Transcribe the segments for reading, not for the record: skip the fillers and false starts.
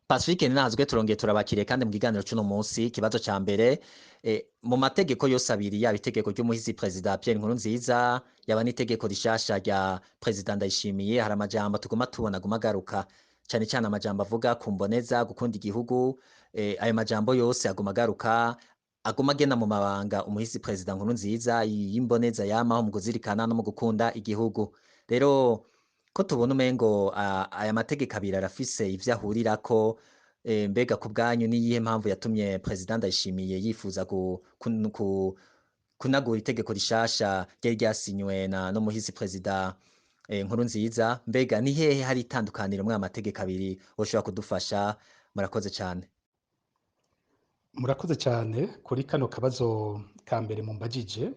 Pacifique Ninahazwe, turongeye turabakiriye kandi mu kiganiro c'uno munsi. Ikibazo ca mbere, mu mategeko yose abiri, yaba itegeko ry'umuhisi Perezida Pierre Nkurunziza, yaba n'itegeko rishasha rya Perezida Ndayishimiye, hari amajambo tuguma tubona aguma agaruka cane cane, amajambo avuga ku mboneza gukunda igihugu. Ayo majambo yose aguma agaruka, aguma agena mu mabanga umuhisi Perezida Nkurunziza y'imboneza yamaho mu kuzirikana no mu gukunda igihugu. Rero ko tubona umengo aya mategeko abiri arafise ivyo ahurirako, mbega ku bwanyu niyihe mpamvu yatumye Perezida Ndayishimiye yifuza kunagura itegeko rishasha ryari ryasinywe na n'umuhisi Perezida Nkurunziza? Mbega ni hehe hari itandukaniro muri aya mategeko abiri woshobora kudufasha? Murakoze cane. Murakoze cyane kuri kano kabazo ka mbere mumbajije.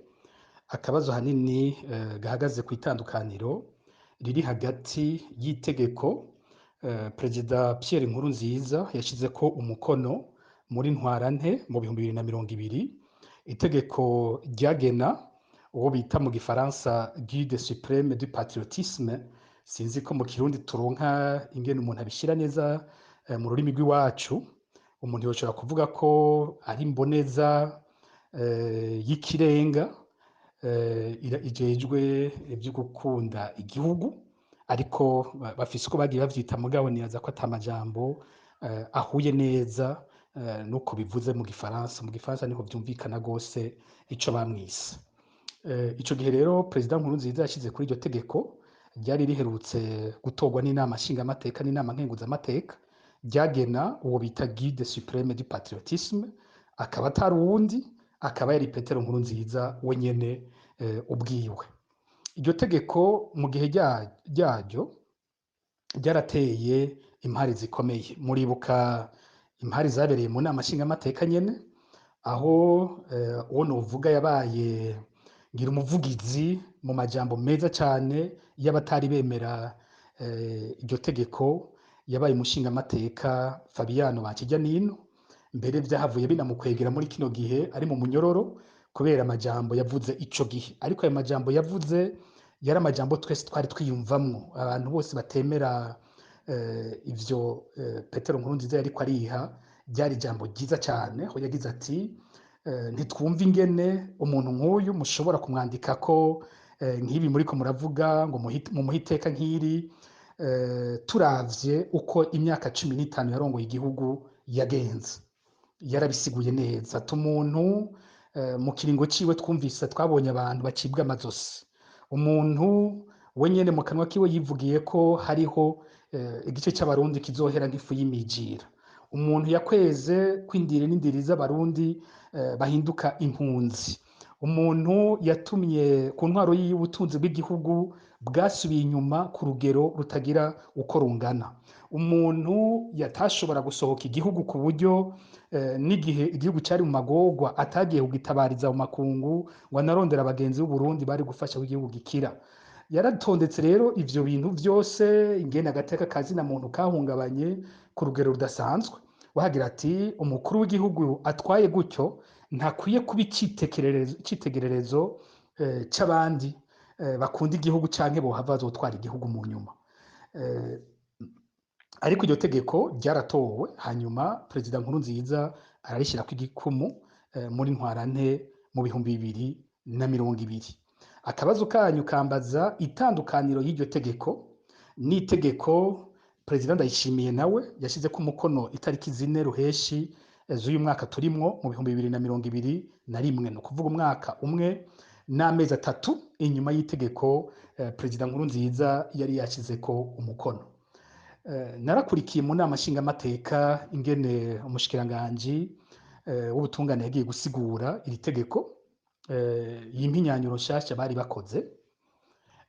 Akabazo hanini gahagaze ku itandukaniro riri hagati y'itegeko Perezida Pierre Nkurunziza yashizeko umukono muri Ntwarante mu 2020, itegeko ryagena uwo bita mu gifaransa guide suprême du patriotisme. Sinzi ko mu Kirundi turonka ingene umuntu abishira neza mu rurimi rw'iwacu. Umuntu yoshobora kuvuga ko ari imboneza y'ikirenga ijejwe ivyo gukunda igihugu, ariko bafise uko bagiye bavyita, mugabo nibaza ko ata majambo ahuye neza nuko bivuze mu gifaransa. Mu gifaransa niho vyumvikana gose ico bamwise. Ico gihe rero Perezida Nkurunziza yashize kuri iryo tegeko ryari riherutse gutorwa n'inama nshingamateka n'inama nkenguzamateka, ryagena uwo bita guide suprême du patriotisme, akaba atari uwundi, akaba yari Petero Nkurunziza wenyene ubwiwe. Iryo tegeko mu gihe ryaryo ryarateye impari zikomeye. Muribuka impari zabereye mu nama nshingamateka nyene, aho uwo novuga yabaye ngira umuvugizi mu majambo meza cane y'abatari bemera iryo tegeko, yabaye umushingamateka Fabiano Banshijyanino. Mbere vyahavuye binamukwegera muri kino gihe ari mu munyororo kubera amajambo yavuze ico gihe. Ariko ayo majambo yavuze yari amajambo twese twari twiyumvamwo, abantu bose batemera ivyo Petero Nkurunziza yariko ariha. Ryari ijambo ryiza cane, aho yagize ati: "Ntitwumva ingene umuntu nk'uyu mushobora kumwandika ko nk'ibi muriko muravuga ngo mumuhe iteka nk'iri, turavye uko imyaka 15 yarongoye igihugu yagenze." Yarabisiguye neza ati umuntu mu kiringo ciwe twumvise, twabonye abantu bacibwa amazosi, umuntu we nyene mu kanwa kiwe yivugiye ko hariho igice c'Abarundi kizohera nk'ifu y'imijira, umuntu yakweze kwindiri n'indiri z'Abarundi bahinduka impunzi, umuntu yatumye ku ntwaro yiwe ubutunzi bw'igihugu bwasubiye inyuma ku rugero rutagira uko rungana, umuntu yatashobora gusohoka igihugu ku buryo n'igihe igihugu cyari mu magorwa atagiye kugitabariza mu makungu ngo anarondera abagenzi b'Uburundi bari gufasha ko igihugu gikira. Yaratondetse rero ivyo bintu vyose, ingene agateka kazina muntu kahungabanye ku rugero rudasanzwe, wahagira ati umukuru w'igihugu atwaye gutyo ntakwiye kuba icitegererezo c'abandi bakunda igihugu canke bohava bazotwara igihugu mu nyuma. Ariko iryo tegeko ryaratowe, hanyuma Perezida Nkurunziza ararishyirako igikumu muri Ntwarante mu 2020. Akabazo kanyu kambaza itandukaniro y'iryo tegeko n'itegeko Perezida Ndayishimiye nawe yashizeko umukono itariki 4 Ruheshi z'uyu mwaka turimwo mu 2021, ni ukuvuga umwaka umwe n'amezi 3 inyuma y'itegeko Perezida Nkurunziza yari yashizeko umukono. Narakurikiye mu nama nshingamateka ingene umushikiranganji w'ubutungane yagiye gusigura iri tegeko, iyi mpinyanyuro nshasha bari bakoze.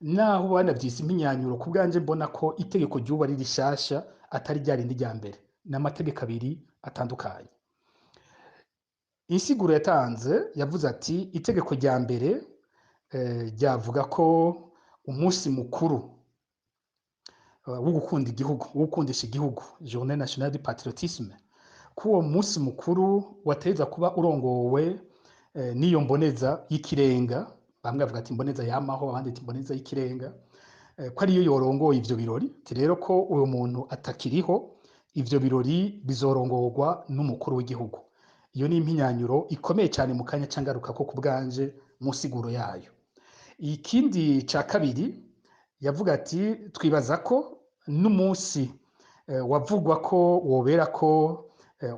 Naho banavyise impinyanyuro, ku bwanje mbona ko itegeko ry'ubu ari rishasha, atari rya rindi rya mbere, ni amategeko abiri atandukanye. Insiguro yatanze yavuze ati itegeko rya mbere ryavuga ko umunsi mukuru wo gukunda igihugu, wo gukundisha igihugu, Journée nationale du patriotisme, ko uwo munsi mukuru wategerezwa kuba urongowe n'iyo mboneza y'ikirenga. Bamwe bavuga ati imboneza yamaho, abandi ati imboneza y'ikirenga, ko ariyo yorongoye ivyo birori. Ati rero ko uwo muntu atakiriho, Ivyo birori bizorongorwa n'umukuru w'igihugu. Iyo ni impinyanyuro ikomeye cyane, mu kanya cangaruka ko kubwanje mu siguro yayo. Ikindi ca kabiri yavuga ati twibaza ko n'umunsi wavugwa ko wobera ko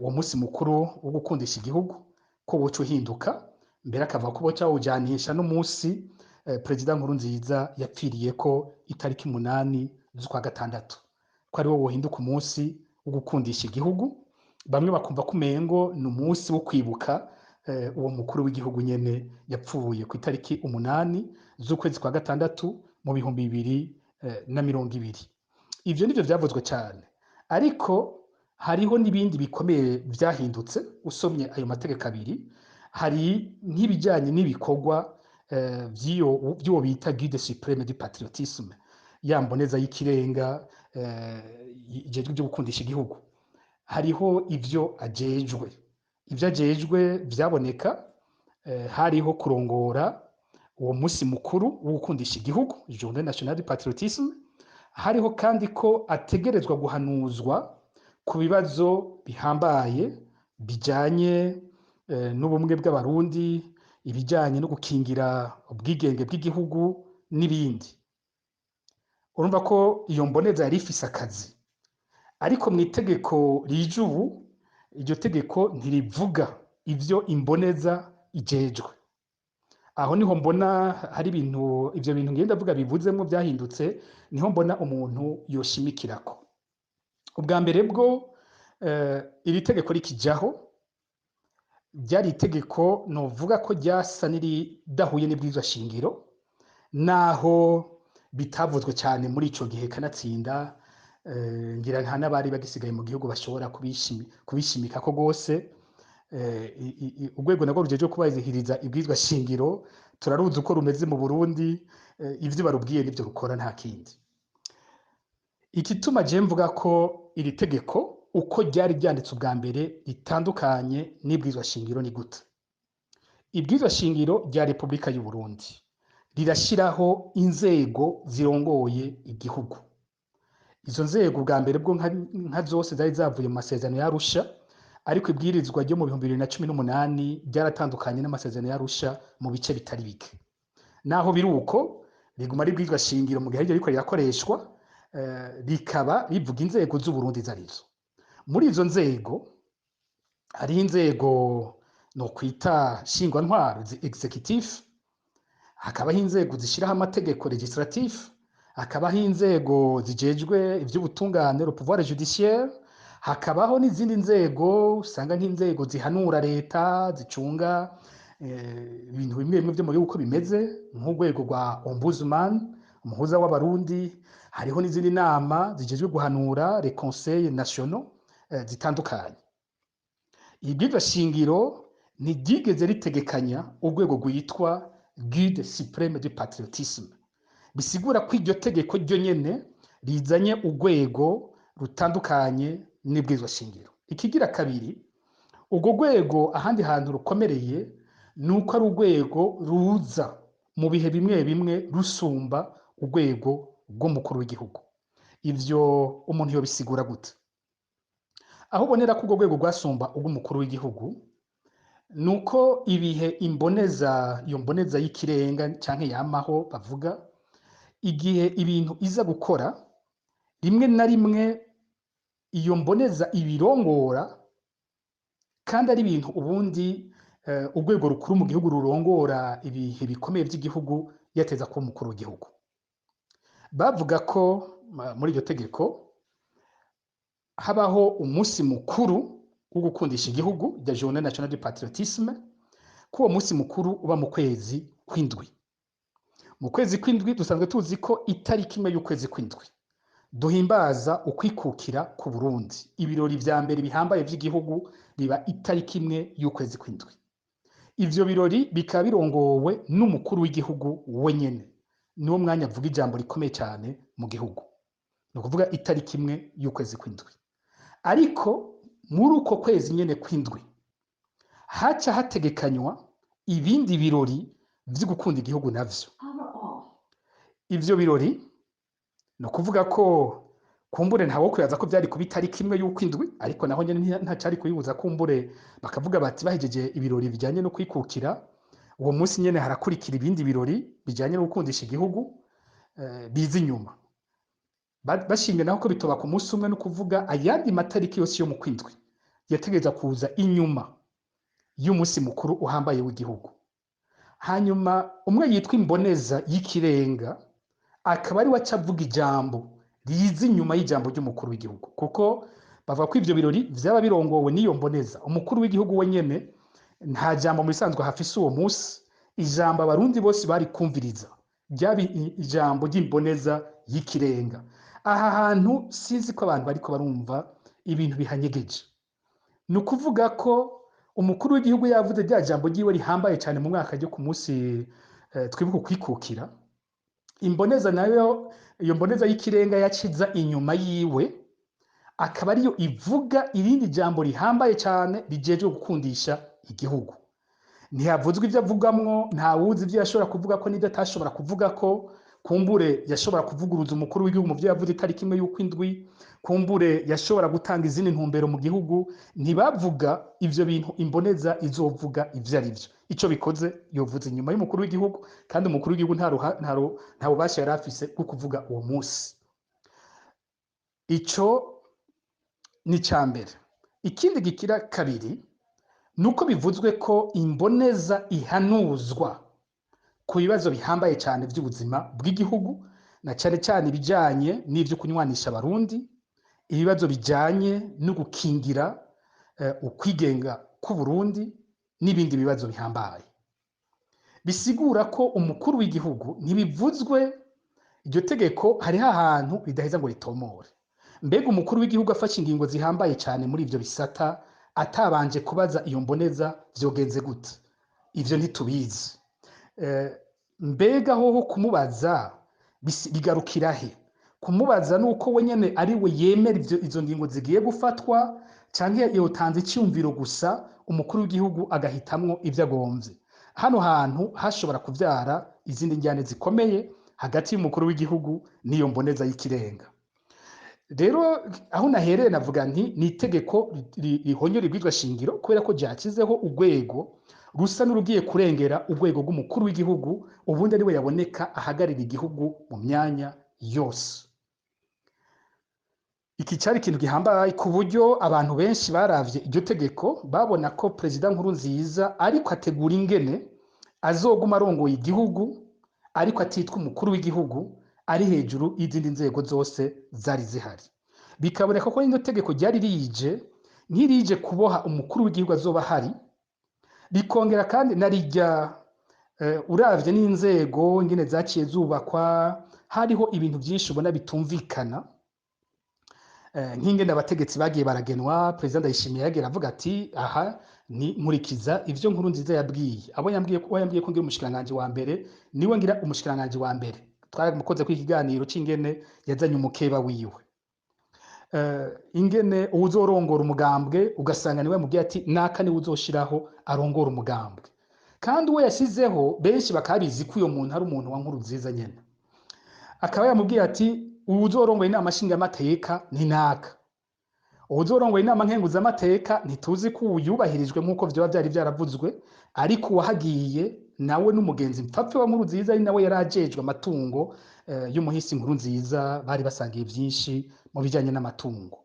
uwo munsi mukuru wo gukundisha igihugu ko woca uhinduka, mbere akavuga ko boca bawujanisha n'umunsi Perezida Nkurunziza yapfiriye ko itariki 8 z'ukwa gatandatu, ko ariwo wohinduka umunsi wo gukundisha igihugu. Bamwe bakumva ko umengo ni umunsi wo kwibuka uwo mukuru w'igihugu nyene yapfuye ku itariki 8 z'ukwezi kwa gatandatu mu 2020. Ivyo nivyo vyavuzwe cyane, ariko hariho n'ibindi bikomeye vyahindutse. Usomye ayo mategeko abiri, hari nk'ibijyanye n'ibikorwa vy'uwo bita guide suprême du patriotisme, ya mboneza y'ikirenga ijejwe ibyo gukundisha igihugu. Hariho ivyo ajejwe. Ivyo ajejwe vyaboneka, hariho kurongora uwo munsi mukuru wo gukundisha igihugu, Journée nationale du patriotisme. Hariho kandi ko ategerezwa guhanuzwa ku bibazo bihambaye bijanye n'ubumwe bw'Abarundi, ibijanye no gukingira ubwigenge bw'igihugu n'ibindi. Urumva ko iyo mboneza yari ifise akazi, ariko mu itegeko rije ubu, iryo tegeko ntirivuga ivyo imboneza ijejwe. Aho niho mbona hari ibintu, ivyo bintu ngenda ndavuga bivuzemwo byahindutse, niho mbona umuntu yoshimikirako. Ubwa mbere bwo, iri tegeko rikijaho ryari itegeko novuga ko ryasa n'iridahuye n'ibwirizwa shingiro, naho bitavuzwe cyane muri ico gihe. Kanatsinda ngira nta n'abari bagisigaye mu gihugu bashobora kubishimika ko rwose. Urwego narwo rujejwe kubahiriza ibwirizwa shingiro turaruzi uko rumeze mu Burundi, ivyo barubwiye nivyo rukora, nta kindi. Igituma je mvuga ko iri tegeko uko ryari ryanditse ubwa mbere ritandukanye n'ibwirizwa shingiro ni gute? Ibwirizwa shingiro rya Repubulika y'u Burundi rirashiraho inzego zirongoye igihugu. Izo nzego bwa mbere bwo nka zose zari zavuye mu masezerano ya Arusha, ariko ibwirizwa ryo mu 2018 ryaratandukanye n'amasezerano ya Arusha mu bice bitari bike. Naho biri uko, riguma ari ibwirizwa shingiro mu gihe ririko rirakoreshwa, rikaba rivuga inzego z'Uburundi zarizo. Muri izo nzego hariho inzego no kwita shingwantwaro, exécutif, hakabaho inzego zishiraho amategeko, législatif, hakabaho inzego zijejwe ivy'ubutungane, le pouvoir judiciaire, hakabaho n'izindi nzego usanga nk'inzego zihanura leta, zicunga ibintu bimwe bimwe vyo mu gihugu uko bimeze, nk'urwego rwa ombudsman, umuhuza w'Abarundi. Hariho n'izindi nama zijejwe guhanura, les conseils nationaux, zitandukanye. Ibwirizwa shingiro ntiryigeze ritegekanya urwego rwitwa guide suprême du patriotisme, bisigura ko iryo tegeko ryo nyene rizanye urwego rutandukanye n'ibwirizwa shingiro. Ikigira kabiri, urwo rwego ahandi hantu rukomereye ni uko ari urwego ruza mu bihe bimwe bimwe rusumba urwego rw'umukuru w'igihugu. Ivyo umuntu yobisigura gute? Aho ubonera ko urwo rwego rwasumba urw'umukuru w'igihugu ni uko ibihe imboneza, iyo mboneza y'ikirenga canke yamaho bavuga, igihe ibintu iza gukora, rimwe na rimwe iyo mboneza ibirongora kandi ari ibintu ubundi urwego rukuru mu gihugu rurongora ibihe bikomeye by'igihugu yateza kuba umukuru w'igihugu. Bavuga ko muri iryo tegeko habaho umunsi mukuru wo gukundisha igihugu, la Journée nationale du patriotisme, ko uwo munsi mukuru uba mu kwezi kw'indwi. Mu kwezi kw'indwi dusanzwe tuzi ko itariki 1 y'ukwezi kw'indwi duhimbaza ukwikukira ku Burundi. Ibirori vya mbere bihambaye vy'igihugu biba itariki 1 y'ukwezi kw'indwi. Ivyo birori bikaba birongowe n'umukuru w'igihugu wenyene, niwo mwanya avuga ijambo rikomeye cyane mu gihugu, ni ukuvuga itariki 1 y'ukwezi kw'indwi. Ariko muri uko kwezi nyene kw'indwi haca hategekanywa ibindi birori vyo gukunda igihugu navyo. Ivyo birori ni ukuvuga ko Kumbure ntawo kwibaza ko byari kuba itariki imwe y'ukwindwi, ariko naho nyene ntacari kuyibuza. Kumbure bakavuga bati bahejeje ibirori bijanye no kwikukira, uwo munsi nyene harakurikira ibindi birori bijanye no gukundisha igihugu biza inyuma. Bashimye naho ko bitoba ku munsi umwe, no kuvuga ayandi matariki yose yo mu kwindwi yategereza kuza inyuma y'umunsi mukuru uhambaye w'igihugu. Hanyuma umwe yitwa imboneza y'ikirenga akaba ari we aca avuga ijambo riza inyuma y'ijambo ry'umukuru w'igihugu, kuko bavuga ko ivyo birori vyaba birongowe n'iyo mboneza. Umukuru w'igihugu we nyene nta jambo mu bisanzwe hafise uwo munsi. Ijambo abarundi bose bari kumviriza ryaba ijambo ry'imboneza y'ikirenga. Aha hantu sinzi ko abantu bariko barumva ibintu bihanyegeje. Ni ukuvuga ko umukuru w'igihugu yavuze rya jambo ryiwe rihambaye cyane mu mwaka ryo ku munsi twibuka ukwikukira, imboneza nayo, iyo mboneza y'ikirenga yaciza inyuma yiwe, akaba ariyo ivuga irindi jambo rihambaye cyane rijejwe gukundisha igihugu. Ntihavuzwe ibyo avugamwo, ntawuzi ibyo yashobora kuvuga ko n'ibyo atashobora kuvuga ko. Kumbure yashobora kuvuguruza umukuru w'igihugu mu byo yavuze itariki imwe y'ukwindwi, kumbure yashobora gutanga izindi ntumbero mu gihugu. Ntibavuga ivyo bintu imboneza izovuga ivyo ari vyo. Ico bikoze yovuze inyuma y'umukuru w'igihugu, kandi umukuru w'igihugu nta bubasha yari afise bwo kuvuga uwo munsi. Ico ni ica mbere. Ikindi gikira kabiri nuko bivuzwe ko imboneza ihanuzwa ku bibazo bihambaye cyane by'ubuzima bw'igihugu, na cyane cyane ibijyanye n'ibyo kunywanisha abarundi, ibibazo bijyanye no gukingira ukwigenga k'Uburundi n'ibindi bibazo bihambaye. Bisigura ko umukuru w'igihugu ntibivuzwe iryo tegeko, hariho ahantu ridaheza ngo ritomore. Mbega umukuru w'igihugu afashe ingingo zihambaye cyane muri ibyo bisata atabanje kubaza iyo mboneza, vyogenze gute? Ivyo ntitubizi. Mbega hoho kumubaza bigarukira he? Kumubaza nuko we nyene ari we yemera izo ngingo zigiye gufatwa, canke yotanze icyumviro gusa umukuru w'igihugu agahitamwo ivyo agomvye? Hano hantu hashobora kuvyara izindi njyane zikomeye hagati y'umukuru w'igihugu n'iyo mboneza y'ikirenga. Rero aho nahereye navuga nti ni itegeko rihonyora ibwirizwa shingiro, kubera ko ryakizeho urwego rusa n'urugiye kurengera urwego rw'umukuru w'igihugu, ubundi ariwe yaboneka ahagarira igihugu mu myanya yose. Iki cyari ikintu gihambaye ku buryo abantu benshi baravye iryo tegeko babona ko Perezida Nkurunziza ariko ategura ingene azoguma arongoye igihugu, ariko atitwa umukuru w'igihugu, ari hejuru y'izindi nzego zose zari zihari. Bikaboneka ko rino tegeko ryari rije nk'irije kuboha umukuru w'igihugu azoba ahari, bikongera kandi narijya uravye n'inzego ingene zaciye zubakwa, hariho ibintu byinshi ubona bitumvikana. Nk'ingene abategetsi bagiye baragenwa. Perezida Ndayishimiye yagiye aravuga ati aha ni nkurikiza ivyo Nkurunziza yabwiye abo yambwiye ko yambwiye ko ngira umushikiranganji wa mbere, niwe ngira umushikiranganji wa mbere. Twaramukoze kuri ikiganiro c'ingene yazanye umukeba wiwe, ingene uwuzorongora umugambwe ugasanga niwe yamubwiye ati naka niwe uzoshiraho arongora umugambwe, kandi uwo yashizeho benshi bakabizi ko uyo muntu ari umuntu wa Nkurunziza nyene. Akaba yamubwiye ati uwuzorongoye inama nshingamateka ni naka, uwuzorongoye inama nkenguzamateka ntituzi ko uyubahirijwe nk'uko vyoba vyari vyaravuzwe, ariko uwahagiye nawe n'umugenzi mpfapfe wa Nkurunziza, ari nawe yari ajejwe amatungo y'umuhisi Nkurunziza, bari basangiye vyinshi mu bijanye n'amatungo.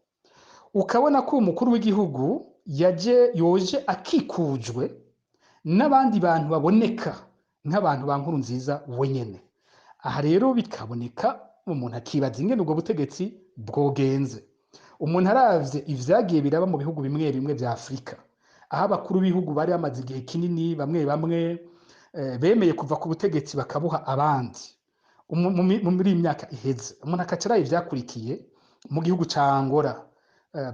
Ukabona ko umukuru w'igihugu yaje yoje akikujwe n'abandi bantu baboneka nk'abantu ba Nkurunziza wenyene. Aha rero bikaboneka umuntu akibaza ingene ubwo butegetsi bwogenze. Umuntu aravye ivyagiye biraba mu bihugu bimwe bimwe vya Afrika, aho abakuru b'ibihugu bari bamaze igihe kinini, bamwe bamwe bemeye kuva ku butegetsi bakabuha abandi muri iyi myaka iheze. Umuntu akaca araba ivyakurikiye mu gihugu ca Angola,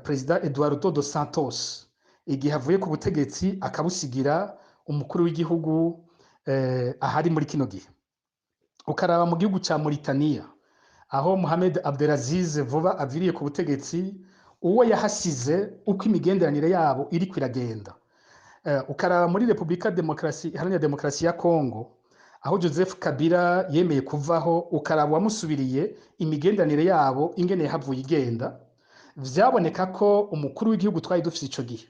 Perezida Eduardo dos Santos igihe avuye ku butegetsi akabusigira umukuru w'igihugu ahari muri kino gihe. Ukaraba mu gihugu ca Mauritania, aho Mohamed Abdelaziz vuba aviriye ku butegetsi, uwo yahasize uko imigenderanire yabo iriko iragenda. Ukaraba muri Republika Demokarasi Iharanira Demokarasi ya Kongo, Aho Joseph Kabila yemeye kuvaho, ukaraba uwamusubiriye, imigenderanire yabo ingene yahavuye igenda, vyaboneka ko umukuru w'igihugu twari dufise ico gihe,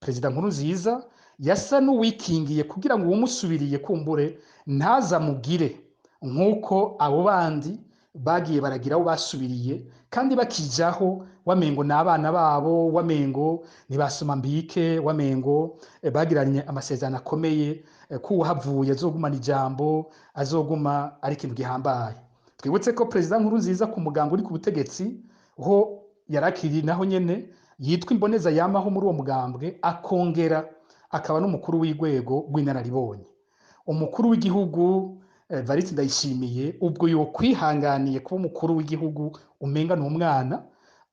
Perezida Nkurunziza, yasa n'uwikingiye kugira ngo uwumusubiriye kumbure ntazamugire nk'uko abo bandi bagiye baragira abo basubiriye, kandi bakijaho wamengo n'abana babo, wamengo ntibasoma mbike, wamengo bagiranye amasezerano akomeye ko uhavuye azogumana ijambo, azoguma ari ikintu gihambaye. Twibutse ko Perezida Nkurunziza ku muganga uri ku butegetsi ho yarakiri, naho nyene yitwa imboneza yamaho muri uwo mugambwe, akongera akaba n'umukuru w'urwego rw'inararibonye. Umukuru w'igihugu Evariste Ndayishimiye ubwo yokwihanganiye kuba umukuru w'igihugu umenga ni umwana,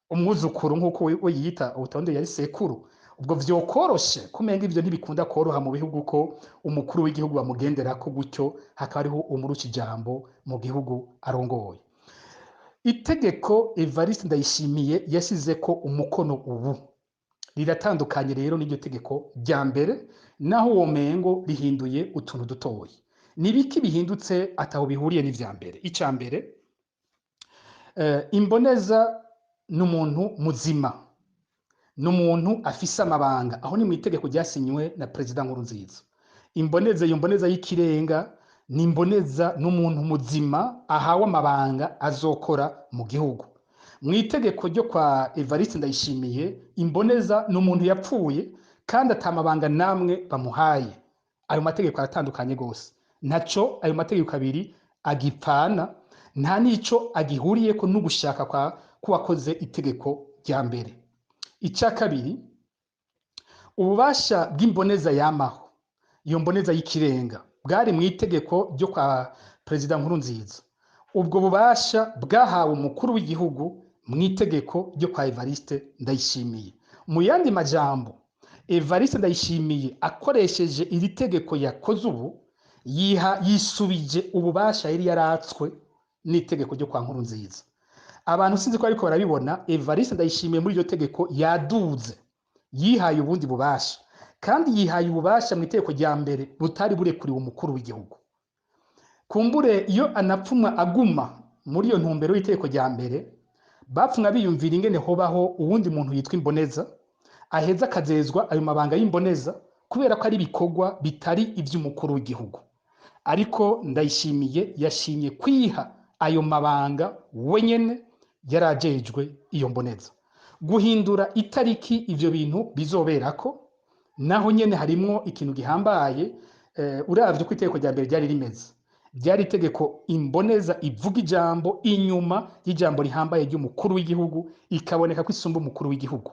umwuzukuru nk'uko we yiyita, ubutonde yari sekuru, ubwo vyokoroshe kumenga ivyo ntibikunda koroha mu bihugu ko umukuru w'igihugu bamugenderako gutyo, hakaba hariho umurusha ijambo mu gihugu arongoye. Itegeko Evariste Ndayishimiye yashizeko umukono ubu riratandukanye rero n'iryo tegeko rya mbere, naho uwo mengo rihinduye utuntu dutoyi. Ni biki bihindutse ataho bihuriye n'ivya mbere? Ica mbere, imboneza ni umuntu muzima, ni umuntu afise amabanga. Aho ni mu itegeko ryasinywe na Perezida Nkurunziza. Imboneza, iyo mboneza y'ikirenga, ni imboneza n'umuntu muzima ahawe amabanga azokora mu gihugu. Mu itegeko ryo kwa Evariste Ndayishimiye, imboneza ni umuntu yapfuye kandi atamabanga namwe bamuhaye. Ayo mategeko aratandukanye gose, ntaco ayo mategeko abiri agipfana, nta nico agihuriyeko n'ugushaka kwa kuwakoze itegeko rya mbere. Icya kabiri, ububasha bw'imboneza yamaho, iyo mboneza y'ikirenga, bwari mu itegeko ryo kwa Perezida Nkurunziza. Ubwo bubasha bwahawe umukuru w'igihugu mu itegeko ryo kwa Evariste Ndayishimiye. Mu yandi majambo, Evariste Ndayishimiye akoresheje iri tegeko yakoze ubu, yiha yisubije ububasha yari yaratswe n'itegeko ryo kwa Nkurunziza. Abantu sinzi ko ariko barabibona, Evariste Ndayishimiye muri iryo tegeko yaduze, yihaye ubundi bubasha, kandi yihaye ububasha mu itegeko rya mbere butari burekuriwe umukuru w'igihugu. Kumbure iyo anapfumwa aguma muri iyo ntumbero y'itegeko rya mbere, bapfumwa biyumvira ingene hobaho uwundi muntu yitwa imboneza, aheza akazezwa ayo mabanga y'imboneza, kubera ko ari ibikorwa bitari ivy'umukuru w'igihugu. Ariko Ndayishimiye yashimye kwiha ayo mabanga wenyene yarajejwe iyo mboneza. Guhindura itariki ivyo bintu bizoberako, naho nyene harimwo ikintu gihambaye. Uravye ko itegeko rya mbere ryari rimeze, ryari itegeko imboneza ivuga ijambo inyuma y'ijambo rihambaye ry'umukuru w'igihugu, ikaboneka ko isumba umukuru w'igihugu.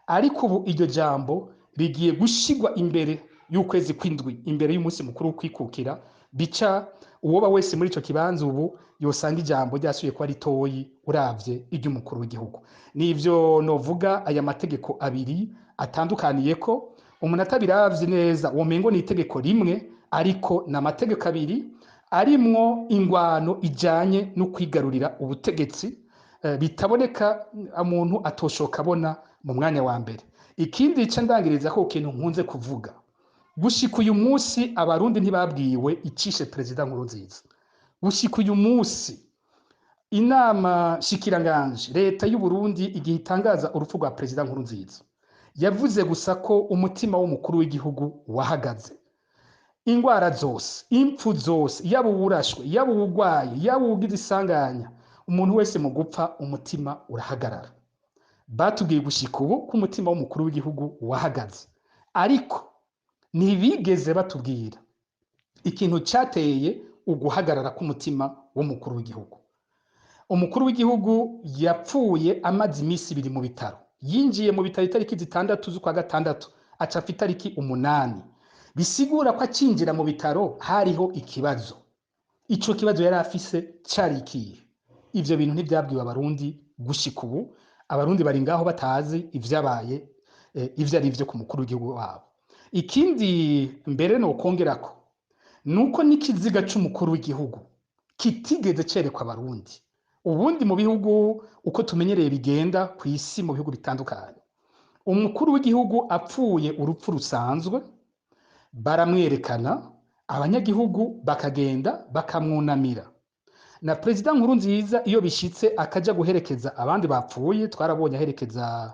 Ariko ubu iryo jambo rigiye gushigwa imbere y'ukwezi kw'indwi, imbere y'umunsi mukuru wo kwikukira, bica uwoba wese muri ico kibanza ubu yosanga ijambo ryasubiye kuba ritoyi uravye iry'umukuru w'igihugu. Nivyo novuga aya mategeko abiri atandukaniye ko umuntu atabiravye neza womengo ni itegeko rimwe, ariko ni amategeko abiri arimwo ingwano ijanye no kwigarurira ubutegetsi, bitaboneka umuntu atoshoka abona mu mwanya wa mbere. Ikindi ca ndangiriza ko kintu nkunze kuvuga, gushika uyu munsi Abarundi ntibabwiwe icishe Perezida Nkurunziza. Gushika uyu munsi inama shikiranganje, leta y'u Burundi, igihe itangaza urupfu rwa Perezida Nkurunziza, yavuze gusa ko umutima w'umukuru w'igihugu wahagaze. Ingwara zose, impfu zose, yaba uwurashwe, yaba uwurwaye, yaba uwugize isanganya, umuntu wese mu gupfa umutima urahagarara. Batubwiye gushika ubu ko umutima w'umukuru w'igihugu wahagaze, ariko ntibigeze batubwira ikintu cateye uguhagarara k'umutima w'umukuru w'igihugu. Umukuru w'igihugu yapfuye amaze iminsi 2 mu bitaro. Yinjiye mu bitaro itariki 6 z'ukwa gatandatu, aca apfa itariki 8. Bisigura ko acinjira mu bitaro hariho ikibazo. Ico kibazo yari afise cari ikihe? Ivyo bintu ntivyabwiwe Abarundi gushika ubu. Abarundi bari ngaho batazi ivyabaye, ivyo ari vyo ku mukuru w'igihugu wabo. Ikindi mbere nokongerako nuko n'ikiziga c'umukuru w'igihugu kitigeze cerekwa Abarundi. Ubundi mu bihugu uko tumenyereye bigenda ku isi, mu bihugu bitandukanye, umukuru w'igihugu apfuye urupfu rusanzwe baramwerekana. Abanyagihugu bakagenda bakamwunamira. Na Perezida Nkurunziza iyo bishitse akaja guherekeza abandi bapfuye, twarabonye aherekeza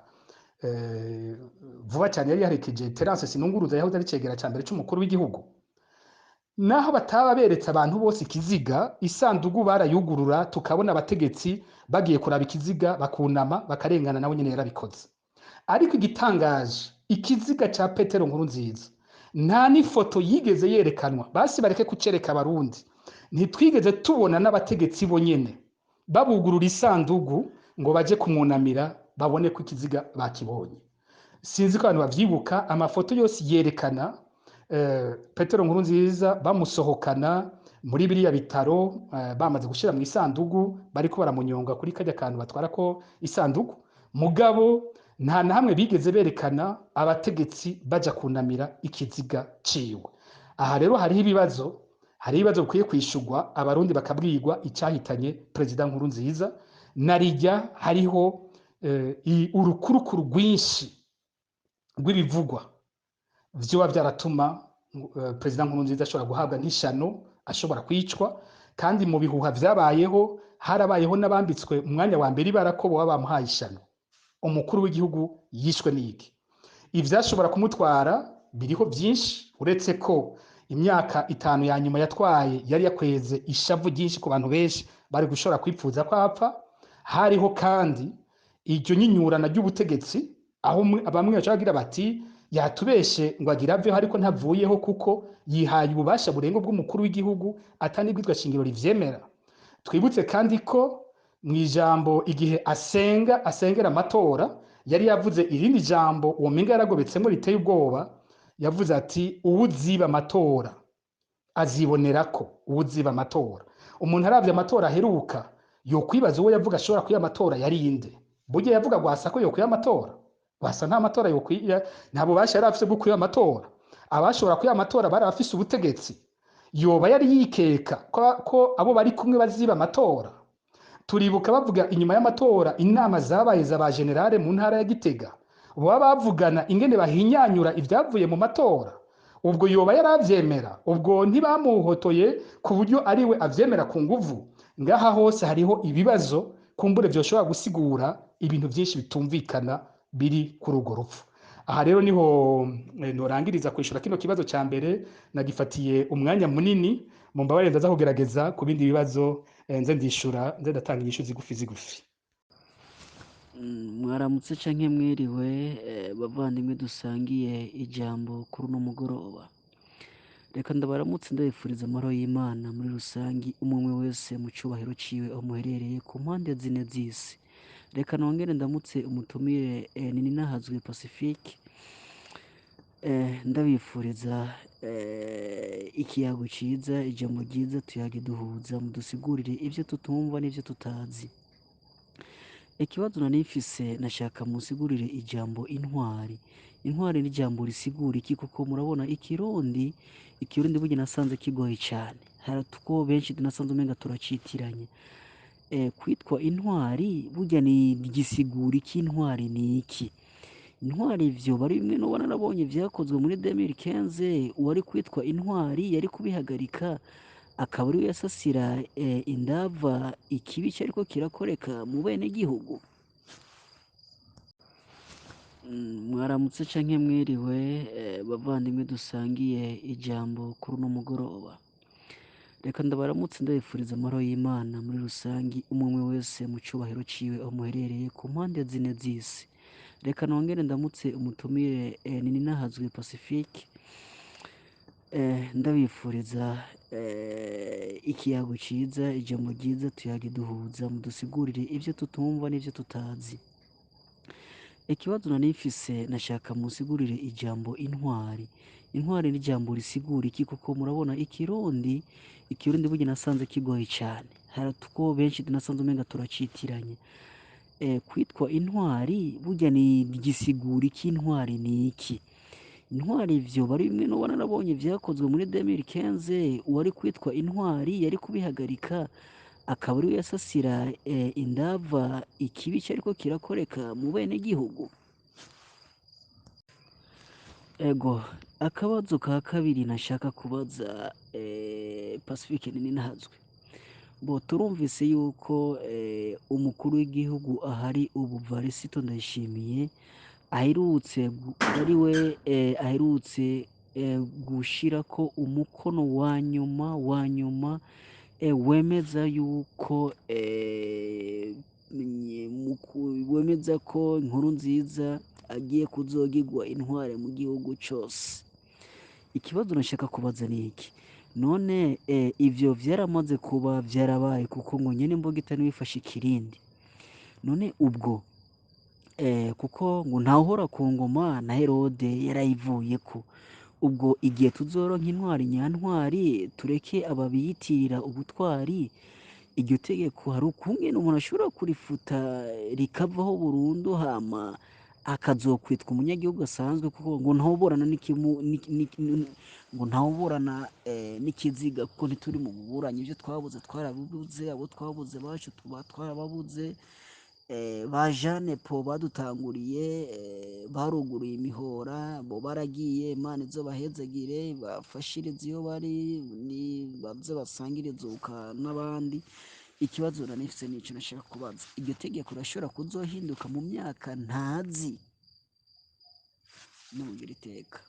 vuba cyane, yari yaherekeje Terence Sinunguruza yahoze ari cegera ca mbere c'umukuru w'igihugu. Naho bataba beretse abantu bose ikiziga, isandugu barayugurura tukabona abategetsi bagiye kuraba ikiziga, bakunama, bakarengana. Nawe nyene yarabikoze. Ariko igitangaje, ikiziga ca Petero Nkurunziza nta n'ifoto yigeze yerekanwa. Basi bareke kucereka Abarundi. Ntitwigeze tubona n'abategetsi bo nyene babugurura isandugu ngo baje kumwunamira, babone ko ikiziga bakibonye. Sinzi ko abantu bavyibuka. Amafoto yose yerekana Petero Nkurunziza bamusohokana muri biriya bitaro, bamaze gushira mu isandugu, bariko baramunyonga kuri kajya kantu batwara ko isandugu. Mugabo nta na hamwe bigeze berekana abategetsi baja kunamira ikiziga ciwe. Aha rero hariho ibibazo bikwiye kwishurwa, Abarundi bakabwirwa icyahitanye Perezida Nkurunziza. Narijya hariho urukurukuru rwinshi rw'ibivugwa vyoba vyaratuma Perezida Nkurunziza ashobora guhabwa nk'ishano, ashobora kwicwa. Kandi mu bihuha vyabayeho, harabayeho n'abambitswe umwanya wa mbere ibara ko boba bamuhaye ishano. Umukuru w'igihugu yishwe n'iki? Ivyashobora kumutwara biriho byinshi, uretse ko imyaka 5 ya nyuma yatwaye yari yakweze ishavu ryinshi ku bantu benshi bari gushobora kwipfuza ko apfa. Hariho kandi iryo nyinyurana ry'ubutegetsi, aho bamwe baca bagira bati yatubeshe ngo agira aveho, ariko ntavuyeho kuko yihaye ububasha burenga bw'umukuru w'igihugu, atanibwirwa shingiro rivyemera. Twibutse kandi ko mu ijambo igihe asenga, asengera amatora, yari yavuze irindi jambo uwo menga yaragobetsemo riteye ubwoba. Yavuze ati: "Uwuziba amatora azibonerako." Uwuziba amatora, umuntu aravye amatora aheruka yokwibaza uwo yavuga ashobora kwiba amatora yari inde. Burya yavuga Rwasa ko yokwiba amatora. Rwasa nta matora yokwiba, nta bubasha yari afise bwo kwiba amatora. Abashobora kwiba amatora bari abafise ubutegetsi. Yoba yari yikeka ko abo bari kumwe baziba amatora? Turibuka bavuga inyuma y'amatora inama zabaye za ba général mu ntara ya Gitega, baba bavugana ingene bahinyanyura ibyavuye mu matora. Ubwo yoba yaravyemera? Ubwo ntibamuhotoye ku buryo ariwe avyemera ku nguvu? Ngaha hose hariho ibibazo kumbure vyoshobora gusigura ibintu byinshi bitumvikana biri kuri urwo rupfu. Aha rero niho norangiriza kwishura kino kibazo cya mbere. Nagifatiye umwanya munini, mu mbabarire. Ndaza kugerageza ku bindi bibazo, nze ndishura, nze ndatanga inyishu zigufi zigufi. Mwaramutse canke mwiriwe, bavandimwe dusangiye ijambo kuri uno mugoroba. Reka ndabaramutse, ndabifuriza amahoro y'Imana muri rusangi, umwe umwe wese mu cubahiro ciwe aho muherereye ku mpande zine z'isi. Reka nongere ndamutse umutumire Nininahazwe Pacifique, ndabifuriza ikiyago ciza, ijambo ryiza, tuyage duhuza, mudusigurire ivyo tutumva n'ivyo tutazi. Ikibazo nari mfise, nashaka munsigurire ijambo intwari. Intwari ni ijambo risigura iki? Kuko murabona ikirundi burya nasanze kigoye cane, hari two benshi nasanze umenga turacitiranye. Kwitwa intwari burya ni gisigura iki? Intwari ni iki? Intwari ivyo bari bimwe n'uwo narabonye vyakozwe muri 2015. Uwari kwitwa intwari yari kubihagarika, akaba ariwe yasasira indava ikibi cyariko kirakoreka mu bene gihugu. Mwaramutse canke mwiriwe, bavandimwe dusangiye ijambo kuri uno mugoroba. Reka ndabaramutse, ndabifuriza amahoro y'Imana muri rusangi, umwe umwe wese mu cubahiro ciwe aho muherereye ku mpande zine z'isi. Reka nongere ndamutse umutumire Nininahazwe Pacifique, ndabifuriza ikiyago ciza, ijambo ryiza, tuyage duhuza, mudusigurire ivyo tutumva n'ivyo tutazi. Ikibazo nari mfise, nashaka munsigurire ijambo intwari. Intwari ni ijambo risigura iki? Kuko murabona ikirundi burya nasanze kigoye cane, hari two benshi nasanze umenga turacitiranye. Kwitwa intwari burya ni gisigura iki? Intwari ni iki? Intwari ivyo bari bimwe n'uwo narabonye vyakozwe muri 2015. Uwari kwitwa intwari yari kubihagarika, akaba ariwe yasasira indava ikibi cyariko kirakoreka mu bene gihugu. Ego, akabazo ka kabiri nashaka kubaza Pacifique Nininahazwe. Bo turumvise yuko umukuru w'igihugu ahari ubu Varisito Ndayishimiye aherutse ari we aherutse gushirako umukono wa nyuma wa nyuma wemeza yuko wemeza ko Nkurunziza agiye kuzogirwa intware mu gihugu cose. Ikibazo nashaka kubaza ni iki: none ivyo vyaramaze kuba, vyarabaye, kuko ngo nyene imbugita niwe ifashe ikirindi. None ubwo kuko ngo ntawuhora ku ngoma na Herode yarayivuyeko, ubwo igihe tuzoronka intwari nyantwari, tureke aba biyitirira ubutwari, iryo tegeko hari ukungene umuntu ashobora kurifuta rikavaho burundu, hama akazokwitwa umunyagihugu asanzwe, kuko ngo ntawuburana n'ikimu ngo ntawuburana n'ikiziga, kuko ntituri mu buburanyi, ivyo twabuze twarabibuze, abo twabuze bacu tuba twarababuze, ba Jeanne Paul badutanguriye, baruguruye imihora, bo baragiye, Imana izobahezagire, bafashirize iyo bari, ni baze basangire izuka n'abandi. Ikibazo nari nifise nico nashaka kubaza: iryo tegeko rirashobora kuzohinduka mu myaka ntazi? Nimugira iteka.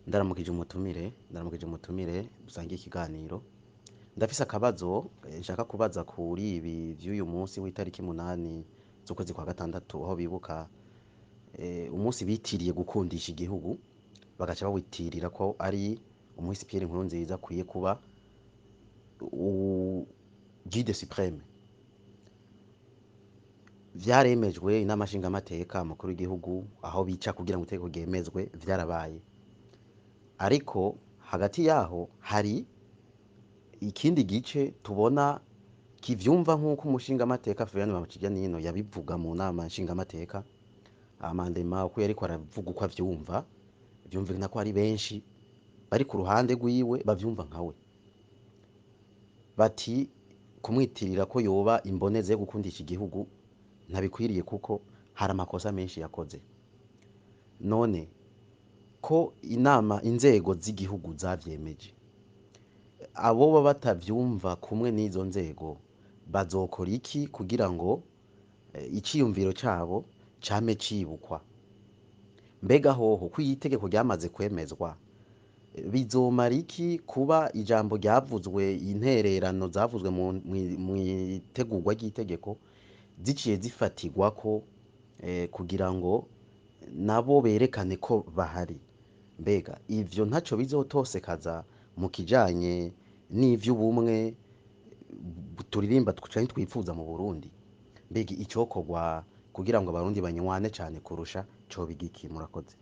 Ndaramukije umutumire, ndaramukije umutumire dusangiye ikiganiro. Ndafise akabazo nshaka kubaza kuri ibi vy'uyu munsi w'itariki 8 z'ukwezi kwa gatandatu, aho bibuka umunsi bitiriye gukundisha igihugu, bagaca bawitirira ko ari umuhisi Pierre Nkurunziza akwiye kuba guide suprême. Vyaremejwe inama nshingamateka, umukuru w'igihugu, aho bica kugira ngo itegeko ryemezwe, vyarabaye. Ariko hagati yaho hari ikindi gice tubona kivyumva nk'uko umushingamateka Florian Bamuciganino yabivuga mu nama nshingamateka, amendement uko yariko aravuga uko avyumva, vyumvikana ko hari benshi bari ku ruhande rwiwe bavyumva nkawe, bati kumwitirira ko yoba imboneze yo gukundisha igihugu ntabikwiriye, kuko hari amakosa menshi yakoze. None ko inama, inzego z'igihugu zavyemeje, abo baba batavyumva kumwe n'izo nzego bazokora iki kugira ngo iciyumviro cabo came cibukwa? Mbega hoho ko iyi tegeko ryamaze kwemezwa, bizomara iki kuba ijambo ryavuzwe, intererano zavuzwe mw'itegurwa ry'itegeko ziciye zifatirwako kugira ngo nabo berekane ko bahari? Mbega ivyo ntaco bizotosekaza mu kijanye n'ivy'ubumwe turirimba canke twifuza mu Burundi? Mbega icokorwa kugira ngo abarundi banywane cane kurusha coba igiki? Murakoze.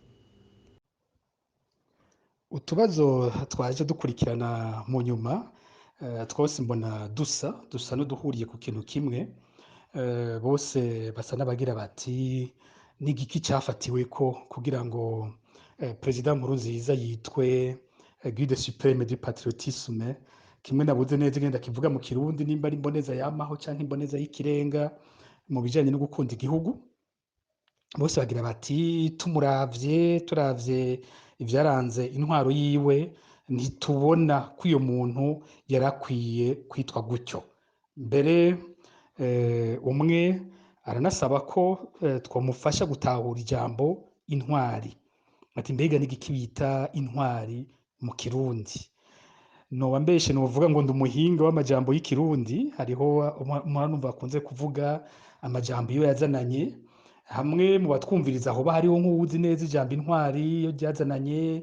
Utubazo twaje dukurikirana mu nyuma twose mbona dusa n'uduhuriye ku kintu kimwe. Bose basa n'abagira bati: ni igiki cyafatiwe ko kugira ngo Perezida Nkurunziza yitwe guide suprême du patriotisme? Kimwe nabuze neza ingene ndakivuga mu Kirundi, nimba ari imboneza yamaho canke imboneza y'ikirenga mu bijanye no gukunda igihugu. Bose bagira bati: tumuravye, turavye ivyaranze intwaro yiwe, ntitubona ko uyo muntu yarakwiye kwitwa gutyo. Mbere umwe aranasaba ko twamufasha gutahura ijambo intwari, ati: mbega n'igiki bita intwari mu Kirundi? Noba mbeshe novuga ngo ndi umuhinga w'amajambo y'Ikirundi. Hariho numva bakunze kuvuga amajambo iyo yazananye. Hamwe mu batwumviriza hoba hariho nk'uwuzi neza ijambo intwari iyo ryazananye,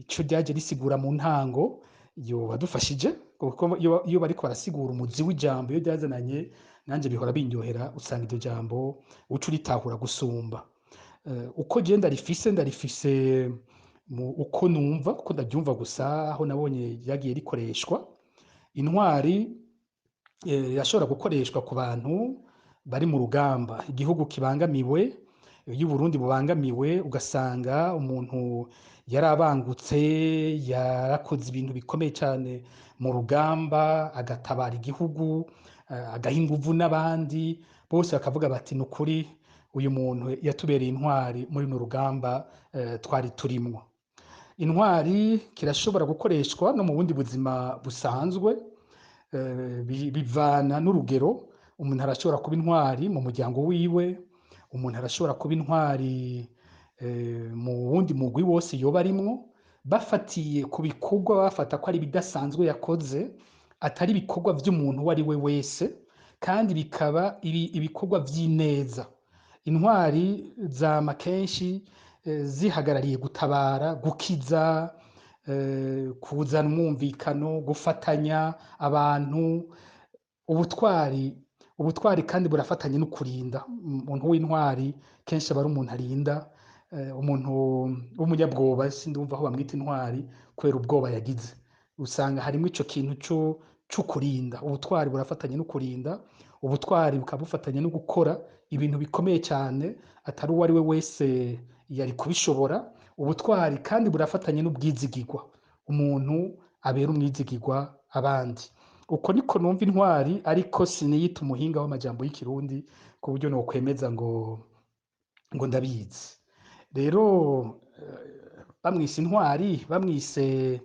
ico ryaje risigura mu ntango, yoba adufashije, kuko iyo bariko barasigura umuzi w'ijambo iyo ryazananye, nanje bihora binyohera, usanga iryo jambo uca uritahura gusumba. Uko je ndarifise mu uko numva, kuko ndaryumva gusa aho nabonye ryagiye rikoreshwa. Intwari irashobora gukoreshwa ku bantu bari mu rugamba, igihugu kibangamiwe. Iyo Uburundi bubangamiwe, ugasanga umuntu yarabangutse, yarakoze ibintu bikomeye cyane mu rugamba, agatabara igihugu, agaha inguvu n'abandi bose, bakavuga bati: ni ukuri Uyu muntu yatubereye intwari muri runo rugamba twari turimwo. Intwari kirashobora gukoreshwa no mu bundi buzima busanzwe, bivana n'urugero. Umuntu arashobora kuba intwari mu muryango wiwe, umuntu arashobora kuba intwari mu wundi mugwi wose yoba arimwo, bafatiye ku bikorwa bafata ko ari ibidasanzwe yakoze, atari ibikorwa vy'umuntu uwo ari we wese, kandi bikaba ibikorwa vy'ineza. Intwari zama kenshi zihagarariye gutabara, gukiza, kuzana umwumvikano, gufatanya abantu. Ubutwari kandi burafatanye no kurinda. Umuntu w'intwari kenshi aba ari umuntu arinda. Umuntu w'umunyabwoba sindumva aho bamwita intwari kubera ubwoba yagize. Usanga harimwo ico kintu co kurinda. Ubutwari burafatanye no kurinda, ubutwari bukaba bufatanye no gukora ibintu bikomeye cyane atari uwo ari we wese yari kubishobora. Ubutwari kandi burafatanye n'ubwizigirwa, umuntu abera umwizigirwa abandi. Uko niko numva intwari, ariko siniyita umuhinga w'amajambo y'ikirundi ku buryo nokwemeza ngo ndabizi. Rero bamwise intwari, bamwise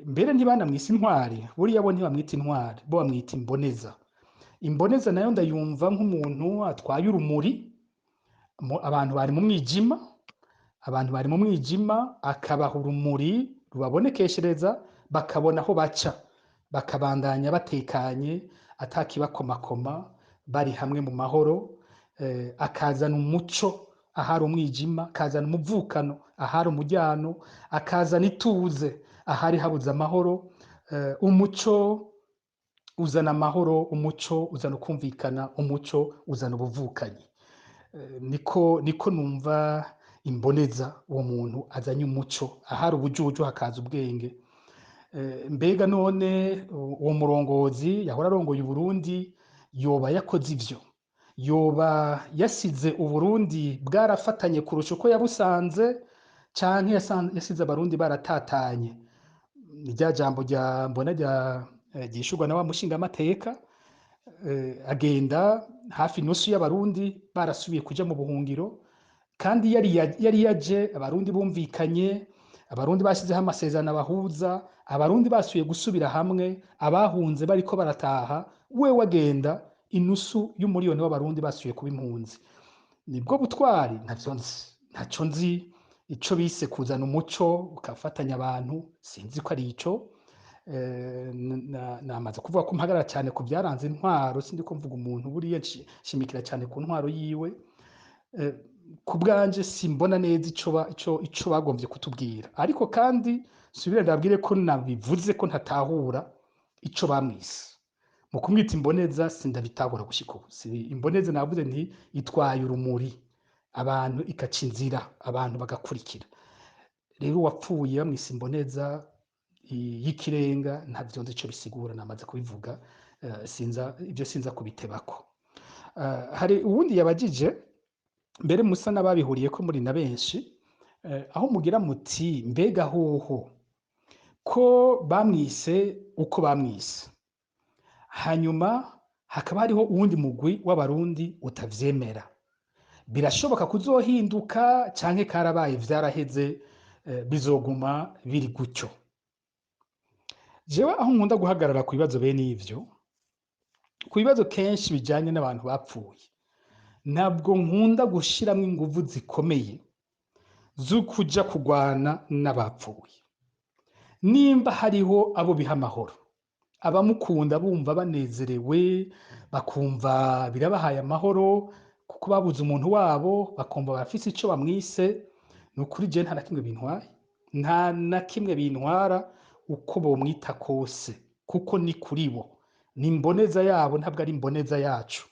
mbere ntibanamwise intwari, buriya bo ntibamwita intwari, bo bamwita imboneza. Imboneza nayo ndayumva nk'umuntu atwaye urumuri, abantu bari mu mwijima, abantu bari mu mwijima akabaha urumuri rubabonekeshereza, bakabona aho baca, bakabandanya batekanye atakibakomakoma, bari hamwe mu mahoro. Akazana umuco ahari umwijima, akazana umuvukano ahari umujyano, akazana ituze ahari habuze amahoro. Umuco uzana amahoro, umuco uzana ukumvikana, umuco uzana ubuvukanyi. Niko numva imboneza, uwo muntu azanye umuco ahari ubujuju hakaza ubwenge. Mbega none uwo murongozi yahora arongoye Uburundi yoba yakoze ivyo? Yoba yasize Uburundi bwarafatanye kurusha uko yabusanze, canke yasize Abarundi baratatanye? Ni rya jambo rya mbona rya ryishurwa na wa mushingamateka, agenda hafi nusu y'Abarundi barasubiye kuja mu buhungiro, kandi yari yaje Abarundi bumvikanye, Abarundi bashizeho amasezerano abahuza, Abarundi basubiye gusubira hamwe, abahunze bariko barataha, we wagenda inusu y'umuriyoni w'Abarundi basubiye kuba impunzi. Nibwo butwari? Ntavyo nzi, ntaco nzi. Ico bise kuzana umuco ukafatanya abantu, sinzi ko ari ico. Namaze kuvuga ko mpagarara cyane ku byaranze intwaro, sindi ko mvuga umuntu, buriya nshimikira cyane ku ntwaro yiwe. Ku bwanje simbona neza ico bagombye kutubwira, ariko kandi subire ndabwire ko nabivuze ko ntatahura ico bamwise mu kumwita imboneza, sindabitahura gushika ubu. Si imboneza, navuze nti itwaye urumuri abantu, ikaca inzira abantu bagakurikira. Rero uwapfuye bamwise imboneza y'ikirenga, ntavyo nzi ico bisigura, namaze kubivuga, sinza ibyo sinza kubitebako. Hari uwundi yabajije mbere musa n'ababihuriye ko muri na benshi, aho mugira muti mbega hoho ko bamwise uko bamwise, hanyuma hakaba hariho uwundi mugwi w'Abarundi utavyemera, birashoboka kuzohinduka canke karabaye vyaraheze, bizoguma biri gutyo? Jewe aho nkunda guhagarara ku bibazo bene ivyo, ku bibazo kenshi bijanye n'abantu bapfuye, ntabwo nkunda gushiramwo inguvu zikomeye zo kuja kugwana n'abapfuye. Nimba hariho abo biha amahoro, abamukunda bumva banezerewe, bakumva birabahaye amahoro kuko babuze umuntu wabo, bakumva barafise ico bamwise, ni ukuri jewe nta na kimwe bintwaye, nta na kimwe bintwara uko bomwita kose, kuko ni kuri bo, ni imboneza yabo, ntabwo ari imboneza yacu,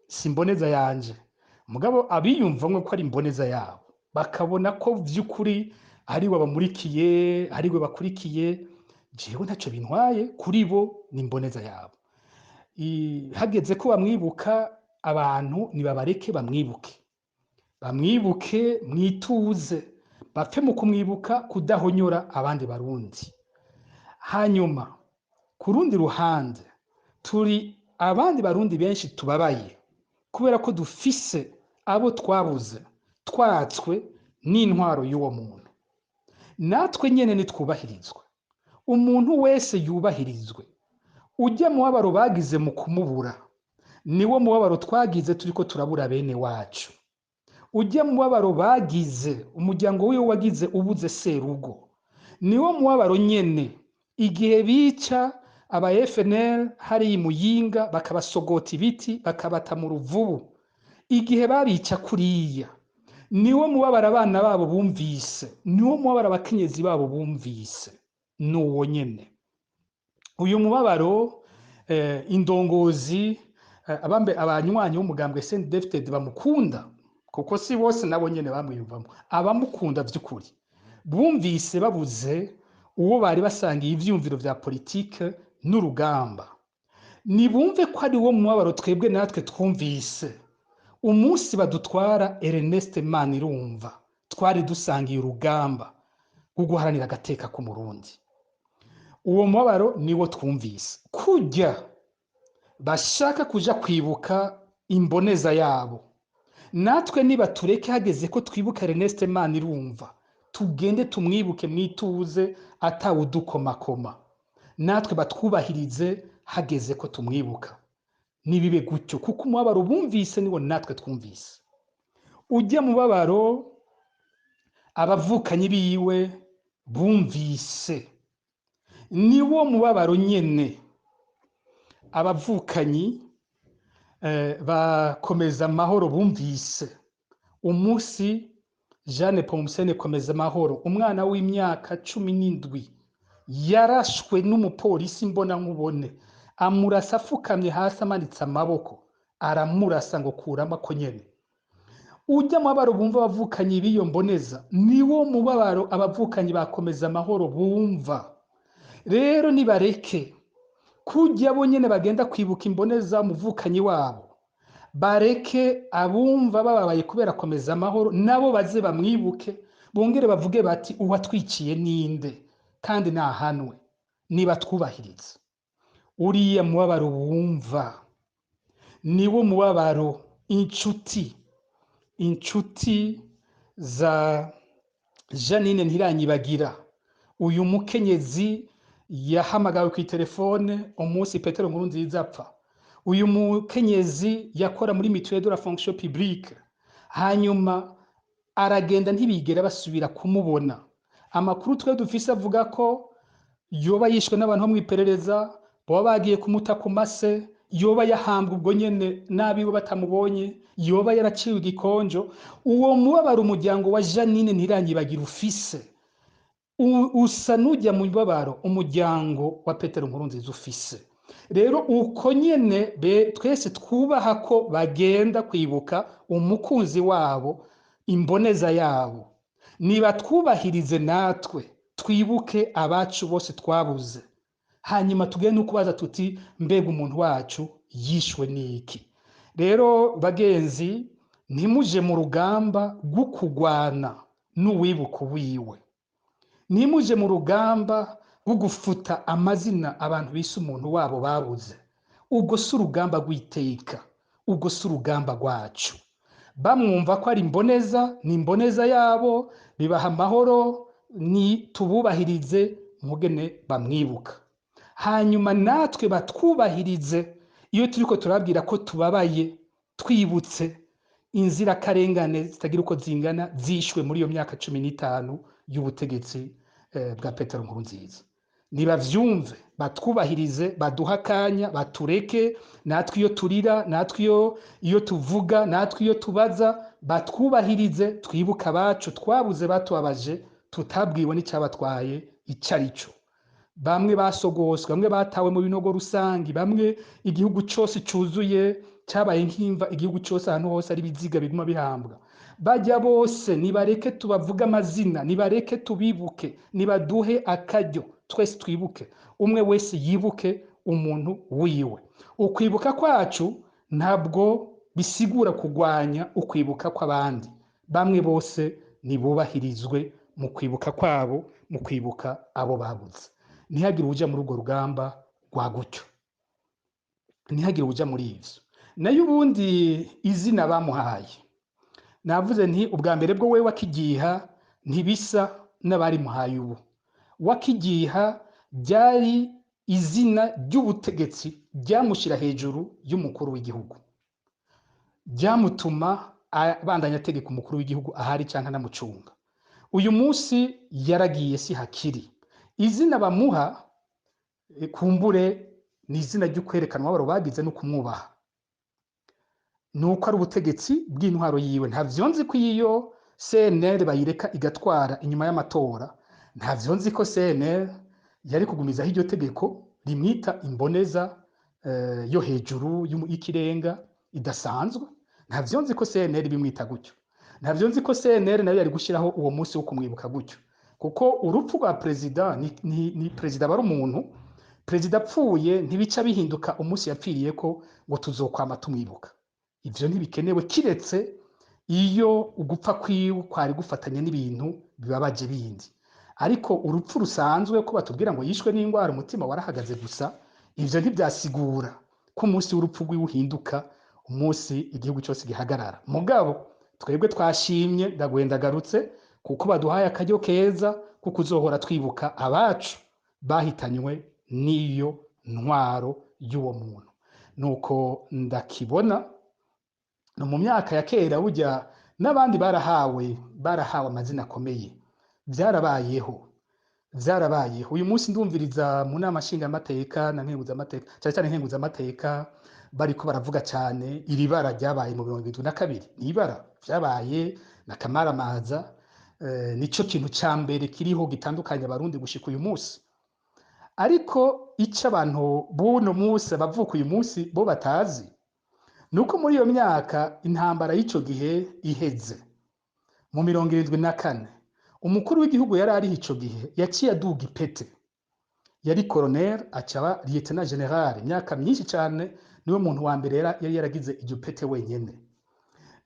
si imboneza yanje. Mugabo abiyumvamwo ko ari imboneza yabo, bakabona ko vy'ukuri ari we bamurikiye, ari we bakurikiye, jewe ntaco bintwaye, kuri bo ni imboneza yabo. Hageze ko bamwibuka, abantu nibabareke bamwibuke, bamwibuke mwituze, bapfe mu kumwibuka kudahonyora abandi Barundi. Hanyuma ku rundi ruhande turi abandi Barundi benshi tubabaye kubera ko dufise Abo twabuze twatswe n'intwaro y'uwo muntu, natwe nyene nitwubahirizwe. Umuntu wese yubahirizwe. Ujya mubabaro bagize mu kumubura niwo mubabaro twagize turiko turabura bene wacu. Ujya mubabaro bagize umuryango wiwe wagize ubuze serugo niwo mubabaro nyene igihe bica aba FNL hari Muyinga bakabasogota ibiti bakabata mu ruvubu, igihe babica kuriya niwo mubabaro abana babo bumvise, niwo mubabaro abakenyezi babo bumvise, nuwo nyene. Uyu mubabaro indongozi abambe abanywanyi b'umugambwe CNDD-FDD bamukunda, kuko si bose nabo nyene bamwiyumvamo, abamukunda vy'ukuri bumvise babuze uwo bari basangiye ivyiyumviro vya politike n'urugamba. Nibumve ko ari wo mubabaro twebwe natwe twumvise umunsi badutwara Ernest Manirumva, twari dusangiye urugamba rwo guharanira agateka k'Umurundi. Uwo mubabaro niwo twumvise. Kurya bashaka kuja kwibuka imboneza yabo, natwe niba tureke hageze ko twibuka Ernest Manirumva, tugende tumwibuke mwituze atawudukomakoma, natwe batwubahirize hageze ko tumwibuka. Nibibe gutyo, kuko umubabaro bumvise niwo natwe twumvise. Ujya mubabaro abavukanyi biwe bumvise niwo mubabaro nyene abavukanyi bakomeza amahoro bumvise umunsi Jeanne Pomuseni komeza amahoro, umwana w'imyaka 17 yarashwe n'umupolisi mbona nkubone, amurasa afukamye hasi amanitse amaboko, aramurasa ngo kuramo ako nyene. Ujya mubabaro bumva abavukanyi b'iyo mboneza niwo mubabaro abavukanyi bakomeza amahoro bumva. Rero nibareke kujya bo nyene bagenda kwibuka imboneza umuvukanyi wabo, bareke abumva bababaye kubera komeza amahoro nabo baze bamwibuke, bongere bavuge bati uwatwiciye ninde kandi nahanwe. Niba twubahiriza uriya mubabaro bumva niwo mubabaro inshuti za Janine Ntiranyibagira, uyu mukenyezi yahamagawe ku telefone umunsi Petero Nkurunziza apfa. Uyu mukenyezi yakora muri mutuelle de la fonction publique, hanyuma aragenda ntibigera basubira kumubona. Amakuru twe dufise avuga ko yoba yishwe n'abantu bo mw'iperereza, boba bagiye kumuta ku mase, yoba yahambwe ubwo nyene n'abiwe batamubonye, yoba yaraciwe igikonjo. Uwo mubabaro umuryango wa Janine Ntiranyibagira ufise usa n'ujya mu mubabaro umuryango wa Petero Nkurunziza ufise. Rero uko nyene twese twubaha ko bagenda kwibuka umukunzi wabo, imboneza yabo, niba twubahirize natwe twibuke abacu bose twabuze, hanyuma tugende no kubaza tuti mbega umuntu wacu yishwe niki. Rero bagenzi, ntimuje mu rugamba rwo kugwana n'uwibuka wiwe, ntimuje mu rugamba rwo gufuta amazina abantu bise umuntu wabo babuze. Ubwo si urugamba rw'iteka, ubwo si urugamba rwacu. Bamwumva ko ari imboneza, ni imboneza yabo, bibaha amahoro, ni tububahirize mugene bamwibuka. Hanyuma natwe batwubahirize iyo turiko turabwira ko tubabaye, twibutse inzirakarengane zitagira uko zingana zishwe muri iyo myaka 15 y'ubutegetsi bwa Petero Nkurunziza. Nibavyumve, batwubahirize, baduha akanya, batureke natwe iyo turira, natwe iyo tuvuga, natwe iyo tubaza, batwubahirize, twibuke abacu twabuze batubabaje, tutabwiwe n'icyabatwaye icyo ari cyo. Bamwe basogoswe, bamwe batawe mu binogo rusangi, bamwe igihugu cyose cyuzuye cyabaye nk'imva, igihugu cyose ahantu hose ari ibiziga biguma bihambwa. Bajya bose nibareke tubavuge amazina, nibareke tubibuke, nibaduhe akaryo twese twibuke, umwe wese yibuke umuntu wiwe. Ukwibuka kwacu ntabwo bisigura kugwanya ukwibuka kw'abandi. Bamwe bose nibubahirizwe mu kwibuka kwabo, mu kwibuka abo babuze. Ntihagire uja muri urwo rugamba rwa gutyo, ntihagire uja muri ivyo. Nayo ubundi izina bamuhaye Navuze nti ubwa mbere bwo we wakigiha ntibisa n'abarimuhaye ubu. Wakigiha ryari izina ry'ubutegetsi ryamushyira hejuru y'umukuru w'igihugu, ryamutuma abandanya ategeka umukuru w'igihugu ahari cyangwa anamucunga. Uyu munsi yaragiye, si hakiri. Izina bamuha kumbure ni izina ryo kwerekana umubabaro bagize no kumwubaha, ni uko ari ubutegetsi bw'intwaro yiwe. Ntavyo nzi ko iyo CNL bayireka igatwara inyuma y'amatora, ntavyo nzi ko CNL yari kugumizaho iryo tegeko rimwita imboneza yo hejuru y'ikirenga idasanzwe. Ntavyo nzi ko CNL bimwita gutyo, ntavyo nzi ko CNL nayo yari gushyiraho uwo munsi wo kumwibuka gutyo, kuko urupfu rwa perezida ni perezida aba ari umuntu. Perezida apfuye ntibica bihinduka umunsi yapfiriyeko ngo tuzokwama tumwibuka. Ivyo ntibikenewe, kiretse iyo ugupfa kwiwe kwari gufatanya n'ibintu bibabaje bindi. Ariko urupfu rusanzwe ko batubwira ngo yishwe n'indwara, umutima warahagaze gusa, ivyo ntibyasigura ko umunsi w'urupfu rwiwe uhinduka umunsi igihugu cyose gihagarara. Mugabo twebwe twashimye, ndaguye ndagarutse, kuko baduhaye akaryo keza ko kuzohora twibuka abacu bahitanywe n'iyo ntwaro y'uwo muntu. Nuko ndakibona. No mu myaka ya kera burya n'abandi barahawe amazina akomeye, byarabayeho, byarabayeho. Uyu munsi ndumviriza mu nama nshingamateka na nkenguzamateka, cyane cyane nkenguzamateka, bariko baravuga cyane iri bara ryabaye mu 72. Ni ibara vyabaye na kamaramaza, nico kintu ca mbere kiriho gitandukanye Abarundi gushika uyu munsi. Ariko ico abantu b'uno munsi, abavuka uyu munsi, bo batazi nuko muri iyo myaka intambara y'ico gihe iheze mu 74, umukuru w'igihugu yari ariho ico gihe yaciye aduga ipete. Yari colonel, acaba lieutenant général. Imyaka myinshi cyane niwe muntu wa mbere yari yaragize iryo pete wenyene.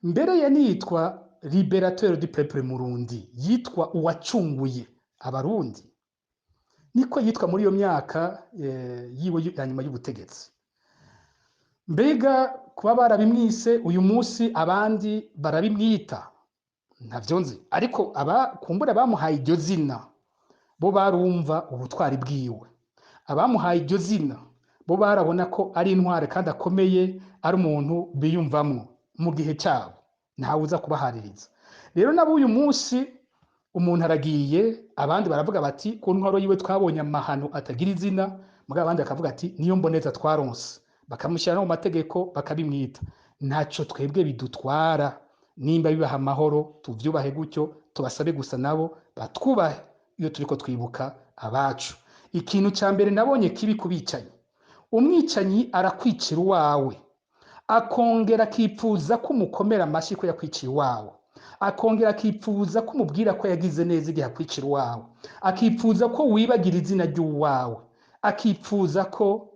Mbere yanitwa libérateur du peuple murundi, yitwa uwacunguye Abarundi, niko yitwa muri iyo myaka yiwe ya nyuma y'ubutegetsi. Mbega kuba barabimwise, uyu munsi abandi barabimwita, ntavyo nzi. Ariko aba kumbura bamuhaye iryo zina bo barumva ubutwari bwiwe. Abamuhaye iryo zina bo barabona ko ari intwari kandi akomeye, ari umuntu biyumvamwo mu gihe cyabo, ntawe uza kubahaririza. Rero nabo uyu munsi umuntu aragiye, abandi baravuga bati ku ntwaro yiwe twabonye amahano atagira izina, mugabo abandi bakavuga ati niyo mboneza twaronse, bakamushyira no mu mategeko bakabimwita. Ntacyo twebwe bidutwara, nimba bibaha amahoro tuvyubahe gutyo, tubasabe gusa nabo batwubahe iyo turiko twibuka abacu. Ikintu ca mbere nabonye kibi ku bicanyi, umwicanyi arakwicira uwawe, akongera akipfuza ko umukomera amashyi ko yakwiciye uwawe, akongera akipfuza ko umubwira ko yagize neza igihe akwicira uwawe, akipfuza ko wibagira izina ry'uwawe, akipfuza ko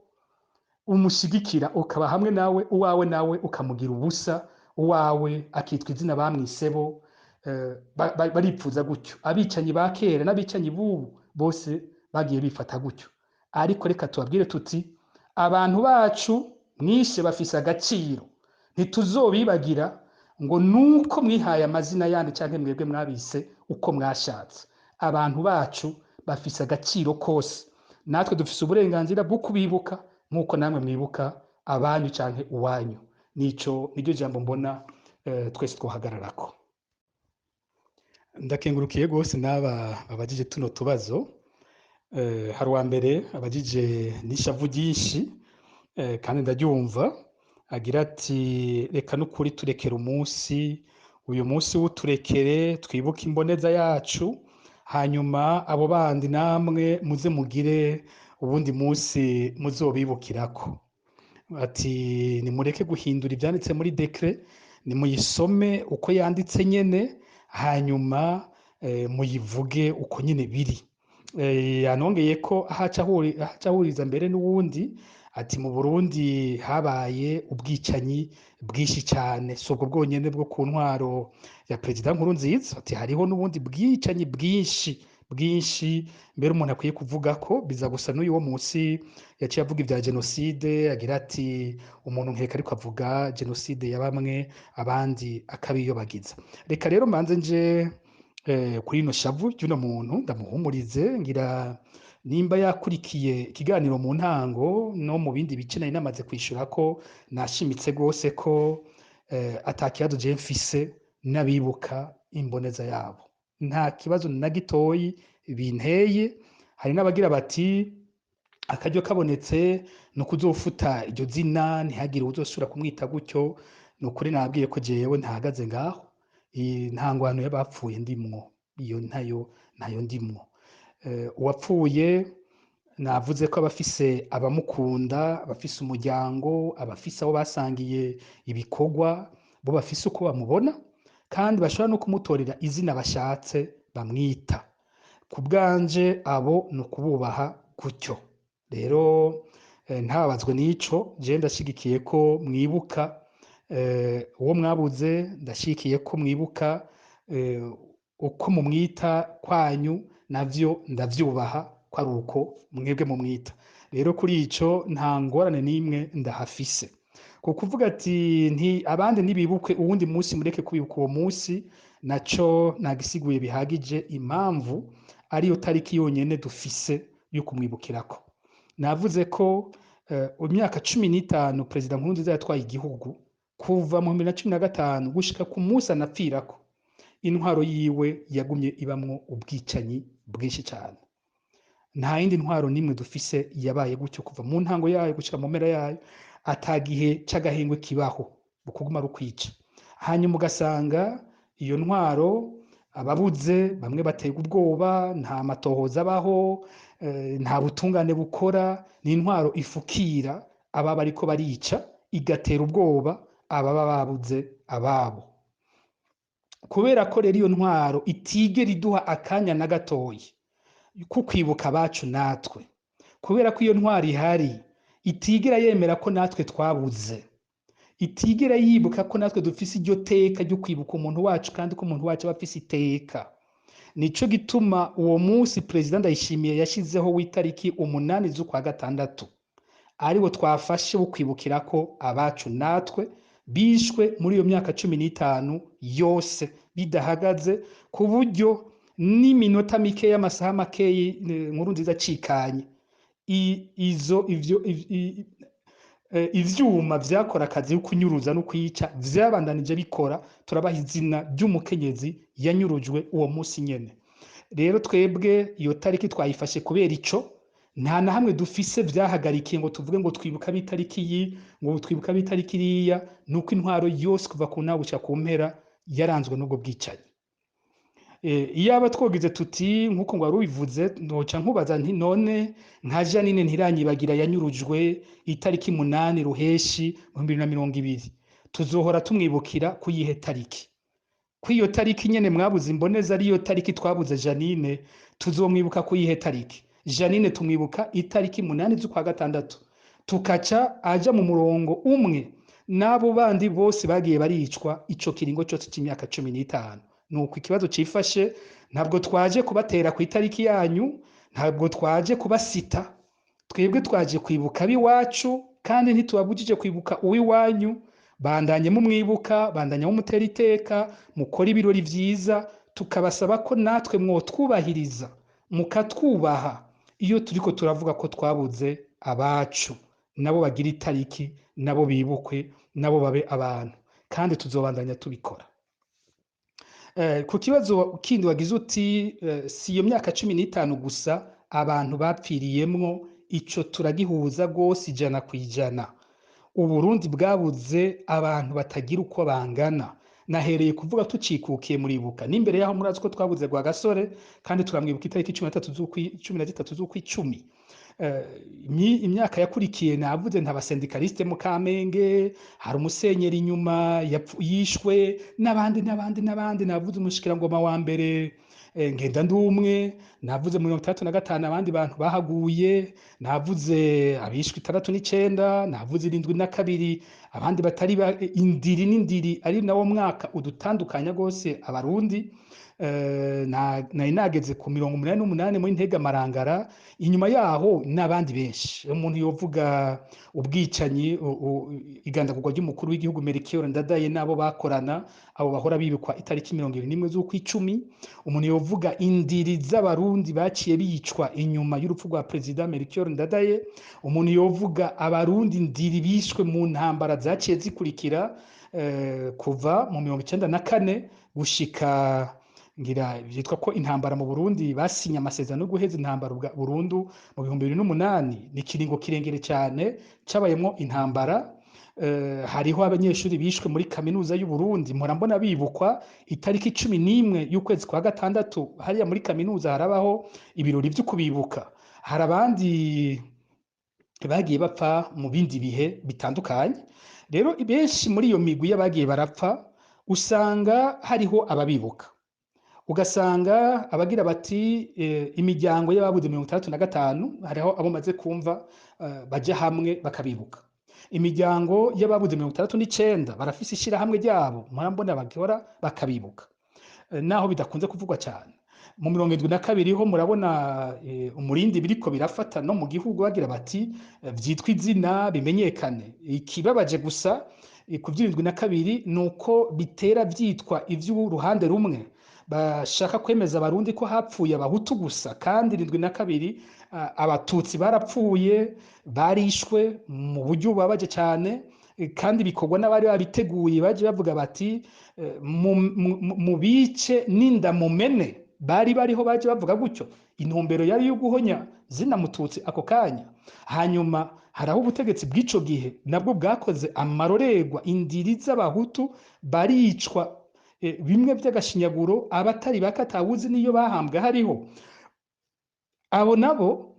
umushigikira ukaba hamwe nawe, uwawe nawe ukamugira ubusa, uwawe akitwa izina bamwisebo. Baripfuza gutyo. Abicanyi ba kera n'abicanyi b'ubu bose bagiye bifata gutyo. Ariko reka tubabwire tuti abantu bacu mwishe bafise agaciro, ntituzobibagira ngo nuko mwihaye amazina yandi canke mwebwe mwabise uko mwashatse. Abantu bacu bafise agaciro kose, natwe dufise uburenganzira bwo kubibuka nk'uko namwe mwibuka abanyu canke uwanyu. Nico niryo jambo mbona twese twohagararako. Ndakengurukiye rwose n'aba babajije tuno tubazo. Hari uwa mbere abajije n'ishavu ryinshi, kandi ndaryumva, agira ati reka n'ukuri turekere umunsi, uyu munsi w'uturekere twibuke imboneza yacu, hanyuma abo bandi namwe muze mugire ubundi munsi muzobibukirako. Ati nimureke guhindura ivyanditse muri décret, nimuyisome uko yanditse nyene, hanyuma muyivuge uko nyene biri. Yanongeye ko ahaca ahuriza mbere n'uwundi ati mu Burundi habaye ubwicanyi bwinshi cyane, si ubwo bwonyene bwo ku ntwaro ya Perezida Nkurunziza, ati hariho n'ubundi bwicanyi bwinshi bwinshi mbere umuntu akwiye kuvuga ko biza gusa n'uyu wo munsi yaciye avuga ibya jenoside, agira ati umuntu nkeka ariko avuga jenoside ya bamwe abandi akabiyobagiza. Reka rero mbanze nje kuri ino shavu ry'uno muntu ndamuhumurize, ngira nimba yakurikiye ikiganiro mu ntango no mu bindi bice nari namaze kwishura ko nashimitse rwose ko ata kibazo je mfise n'abibuka imboneza yabo, nta kibazo na gitoyi binteye. Hari n'abagira bati akaryo kabonetse ni ukuzofuta iryo zina ntihagire uwuzosubira kumwita gutyo. Ni ukuri nabwiye ko jewe ntahagaze ngaho, nta ngwano y'abapfuye ndimwo, iyo ntayo ndimwo. Uwapfuye navuze ko abafise abamukunda, abafise umuryango, abafise abo basangiye ibikorwa, bo bafise uko bamubona kandi bashobora no kumutorera izina bashatse bamwita. Ku bwanje abo ni ukububaha gutyo. Rero ntababazwe n'ico, je ndashigikiye ko mwibuka uwo mwabuze, ndashigikiye ko mwibuka uko mumwita kwanyu, navyo ndavyubaha ko ari uko mwebwe mumwita. Rero kuri ico nta ngorane n'imwe ndahafise. Ku kuvuga ati nti abandi ntibibukwe uwundi munsi mureke kwibuka uwo munsi, naco nagisiguye bihagije impamvu ariyo tariki yonyene dufise yo kumwibukirako. Navuze ko imyaka 15 Perezida Nkurunziza yatwaye igihugu, kuva mu 2015 gushika ku munsi anapfirako, intwaro yiwe yagumye ibamwo ubwicanyi bwinshi cane. Nta yindi ntwaro n'imwe dufise yabaye gutyo kuva mu ntango yayo gushika mu mpera yayo, ata gihe c'agahengwe kibaho, bukuguma rukwica. Hanyuma ugasanga iyo ntwaro ababuze bamwe baterwa ubwoba, nta matohoza abaho, nta butungane bukora, ni intwaro ifukira ababa ariko barica, igatera ubwoba ababa babuze ababo. Kubera ko rero iyo ntwaro itigera iduha akanya na gatoyi ko kwibuka abacu natwe, kubera ko iyo ntwaro ihari itigera yemera ko natwe twabuze, itigera yibuka ko natwe dufise iryo teka ryo kwibuka umuntu wacu, kandi ko umuntu wacu aba afise iteka. Nico gituma uwo munsi Perezida Ndayishimiye yashizeho w'itariki 8 z'ukwa gatandatu ariwo twafashe wo kwibukirako abacu natwe bishwe muri iyo myaka 15 yose bidahagaze, ku buryo n'iminota mike y'amasaha makeyi Nkurunziza acikanye izo ivyo ivyuma vyakora akazi ko kunyuruza no kwica vyabandanije bikora. Turabaha izina ry'umukenyezi yanyurujwe uwo munsi nyene. Rero twebwe iyo tariki twayifashe kubera ico, nta na hamwe dufise vyahagarikiye ngo tuvuge ngo twibuka b'itariki iyi, ngo twibuka b'itariki iriya. Nuko intwaro yose kuva ku ntango gushika ku mpera yaranzwe n'ubwo bwicanyi. Iyaba twogize tuti nkuko ngo wari ubivuze, noca nkubaza nti none nka Janine Ntiranyibagira yanyurujwe itariki 8 Ruheshi mu 2020, tuzohora tumwibukira kuyihe tariki? Kw'iyo tariki nyene mwabuze imboneza ariyo tariki twabuze Janine, tuzomwibuka kuyihe tariki? Janine tumwibuka itariki 8 z'ukwa gatandatu, tukaca aja mu murongo umwe n'abo bandi bose bagiye baricwa ico kiringo cose c'imyaka 15. Nuko ikibazo cifashe, ntabwo twaje kubatera ku itariki yanyu, ntabwo twaje kubasita, twebwe twaje kwibuka abiwacu, kandi ntitubabujije kwibuka uwiwanyu. Bandanye mumwibuka, bandanye mumutera iteka, mukora ibirori vyiza, tukabasaba ko natwe mwotwubahiriza mukatwubaha iyo turiko turavuga ko twabuze abacu, nabo bagira itariki, nabo bibukwe, nabo babe abantu, kandi tuzobandanya tubikora. Ku kibazo kindi wagize uti si iyo myaka 15 gusa abantu bapfiriyemwo, ico turagihuza rwose 100%. Uburundi bwabuze abantu batagira uko bangana. Nahereye kuvuga tucikukiye muribuka, n'imbere yaho murazi ko twabuze Rwagasore, kandi turamwibuka itariki 13 z'ukwicumi. Imyaka yakurikiye navuze nta basendikaliste mu Kamenge, hari umusenyeri inyuma yishwe n'abandi n'abandi n'abandi. Navuze umushikirangoma wa mbere ngenda ndumwe, navuze mu 65 abandi bantu bahaguye, navuze abishwe 69, navuze 72 abandi batari indiri n'indiri, ari nawo mwaka udutandukanya gose abarundi. Nari nageze ku 88 muri Ntega Marangara. Inyuma yaho n'abandi benshi, umuntu yovuga ubwicanyi, igandagurwa ry'umukuru w'igihugu Melchior Ndadaye n'abo bakorana, abo bahora bibikwa itariki 21 z'ukwicumi. Umuntu yovuga indiri z'abarundi baciye bicwa inyuma y'urupfu rwa Perezida Melchior Ndadaye. Umuntu yovuga abarundi ndiri bishwe mu ntambara zaciye zikurikira, kuva mu 94 gushika ngira byitwa ko intambara mu Burundi basinye amasezerano yo guheza intambara burundu mu 2008. Ni ikiringo kirengere cyane cabayemwo intambara. Hariho abanyeshuri bishwe muri kaminuza y'u Burundi, mpora mbona bibukwa itariki 11 y'ukwezi kwa gatandatu. Hariya muri kaminuza harabaho ibirori vyo kubibuka. Hari abandi bagiye bapfa mu bindi bihe bitandukanye. Rero benshi muri iyo migwi y'abagiye barapfa usanga hariho ababibuka, ugasanga abagira bati imiryango y'ababuze 65, hariho abo maze kumva baja hamwe bakabibuka. Imiryango y'ababuze 69 barafise ishirahamwe ryabo, murambona bagora bakabibuka, naho bidakunze kuvugwa cyane. Mu 72 ho murabona umurindi biriko birafata no mu gihugu, bagira bati vyitwa izina bimenyekane. Ikibabaje gusa ku 72 nuko bitera vyitwa ivy'uruhande rumwe, bashaka kwemeza abarundi ko hapfuye abahutu gusa, kandi 72 abatutsi barapfuye, barishwe mu buryo bubabaje cyane, kandi bikorwa n'abari babiteguye. Baje bavuga bati mu bice n'inda mumene, bari bariho baje bavuga gutyo. Intumbero yari yo guhonya zina mututsi ako kanya. Hanyuma haraho ubutegetsi bw'ico gihe nabwo bwakoze amarorerwa, indiri z'abahutu baricwa, bimwe by'agashinyaguro, abatari bakatawuzi niyo bahambwe hariho. Abo nabo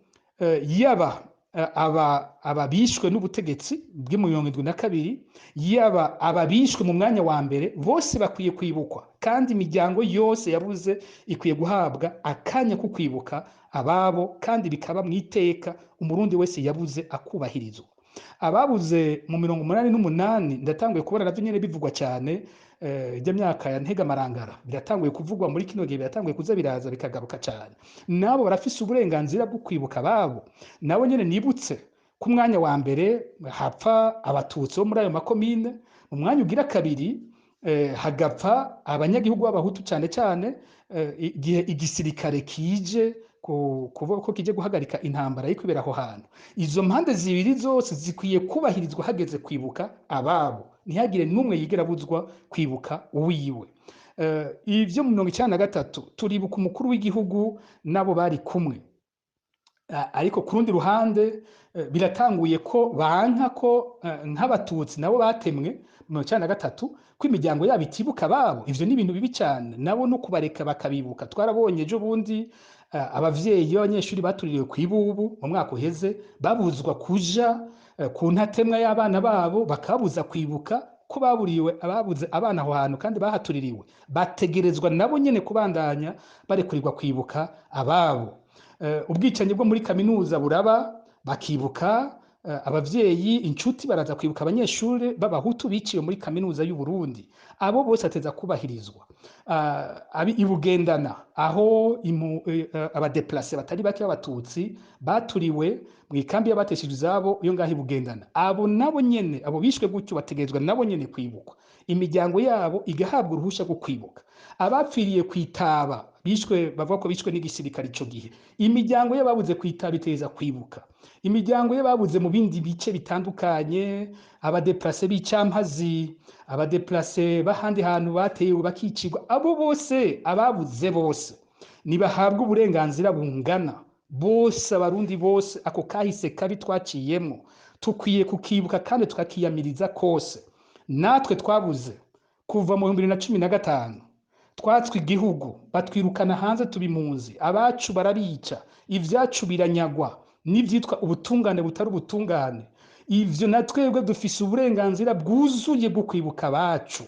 yaba ababishwe n'ubutegetsi bw'i mu 72, yaba ababishwe mu mwanya wa mbere, bose bakwiye kwibukwa, kandi imiryango yose yabuze ikwiye guhabwa akanya ko kwibuka ababo, kandi bikaba mu iteka, umurundi wese yabuze akubahirizwa. Ababuze mu 88 ndatanguye kubona navyo nyene bivugwa cyane, ijya myaka ya Ntega Marangara biratanguye kuvugwa muri kino gihe, biratanguye kuza biraza bikagaruka cyane. Nabo barafise uburenganzira bwo kwibuka ababo. Nabo nyene nibutse ku mwanya wa mbere hapfa abatutsi bo muri ayo makomine, mu mwanya ugira kabiri hagapfa abanyagihugu b'abahutu cyane cyane, igihe igisirikare kije kuvuga ko kije guhagarika intambara yo kwibera aho hantu. Izo mpande zibiri zose zikwiye kubahirizwa hageze kwibuka ababo, ntihagire n'umwe yigera abuzwa kwibuka uwiwe. Ivyo mu 93 turibuka umukuru w'igihugu nabo bari kumwe. Ariko ku rundi ruhande biratanguye ko banka ko nk'abatutsi nabo batemwe mu 93, ko imiryango yabo itibuka ababo. Ivyo ni ibintu bibi cyane, nabo no kubareka bakabibuka. Twarabonye ejo bundi abavyeyi b'abanyeshuri batuririwe kw'ibubu mu mwaka uheze babuzwa kuja ku ntatemwa y'abana babo, bakabuza kwibuka ko baburiwe ababuze abana aho hantu kandi bahatuririwe. Bategerezwa nabo nyene kubandanya barekurirwa kwibuka ababo. Ubwicanyi bwo muri kaminuza buraba, bakibuka abavyeyi, inshuti baraza kwibuka abanyeshuri b'abahutu biciwe muri kaminuza y'u Burundi. Abo bose ateza kubahirizwa. Abi ibugendana aho abadeplace batari bake b'abatutsi baturiwe mu ikambi y'abateshejwe izabo iyo ngaho ibugendana, abo nabo nyene, abo bishwe gutyo bategerezwa nabo nyene kwibukwa, imiryango yabo igahabwa uruhusha rwo kwibuka. Abapfiriye kwitaba bishwe, bavuga ko bishwe n'igisirikare ico gihe, imiryango y'ababuze kwitaba iteza kwibuka. Imiryango y'ababuze mu bindi bice bitandukanye, abadeplace b'icampazi, abadeplace b'ahandi hantu batewe bakicirwa, abo bose, ababuze bose nibahabwa uburenganzira bungana bose. Abarundi bose ako kahise kabi twaciyemwo tukwiye kukibuka kandi tukakiyamiriza kose. Natwe twabuze kuva mu 2015, twatswe igihugu, batwirukana hanze tuba impunzi, abacu barabica, ivyacu biranyagwa, n'ivyitwa ubutungane butari ubutungane. Ivyo na twebwe dufise uburenganzira bwuzuye bwo kwibuka abacu.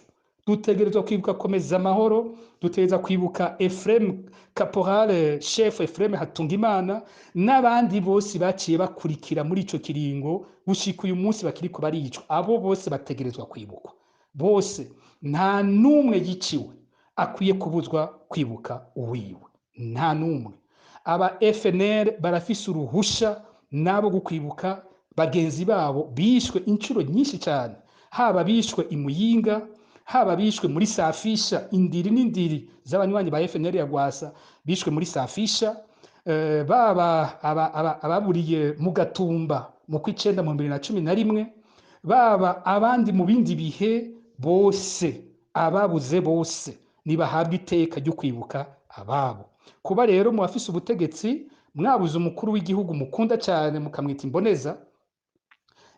Dutegerezwa kwibuka Komeza Amahoro, dutegerezwa kwibuka Ephrem, Caporal Chef Ephrem Hatungimana, n'abandi bose baciye bakurikira muri ico kiringo gushika uyu munsi bakiriko baricwa. Abo bose bategerezwa kwibukwa bose, nta n'umwe yiciwe. akwiye kubuzwa kwibuka uwiwe, nta n'umwe. Aba FNL barafise uruhusha nabo gukwibuka bagenzi babo bishwe inshuro nyinshi cyane, haba bishwe i Muyinga, haba bishwe muri Safisha, indiri n'indiri z'abanywanyi ba FNL ya Rwasa bishwe muri Safisha, baba ababuriye mu Gatumba mu kw'icenda mu 2011, baba abandi mu bindi bihe, bose ababuze bose nibahabwa iteka ryo kwibuka ababo. Kuba rero mu bafise ubutegetsi mwabuze umukuru w'igihugu mukunda cyane mukamwita imboneza,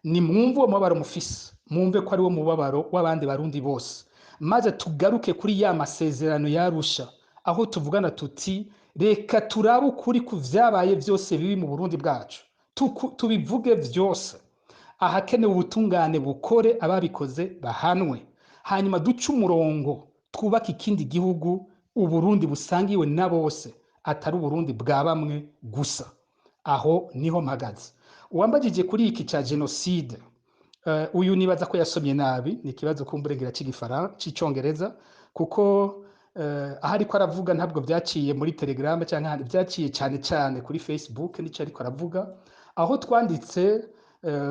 ni mwumve uwo mubabaro mufise, mwumve ko ari wo mubabaro w'abandi Barundi bose, maze tugaruke kuri ya masezerano yarusha aho tuvugana tuti reka turabe ukuri ku vyabaye vyose bibi mu Burundi bwacu, tubivuge vyose, ahakenewe ubutungane bukore, ababikoze bahanwe, hanyuma duce umurongo twubake ikindi gihugu, Uburundi busangiwe na bose, atari Uburundi bwa bamwe gusa. Aho niho mpagaze. Uwambajije kuri iki ca jenoside, uyu nibaza ko yasomye nabi, ni ikibazo kumburengera c'icongereza, kuko aho ariko aravuga ntabwo vyaciye muri Telegram canke ahandi, vyaciye cane cane kuri Facebook, nico ariko aravuga, aho twanditse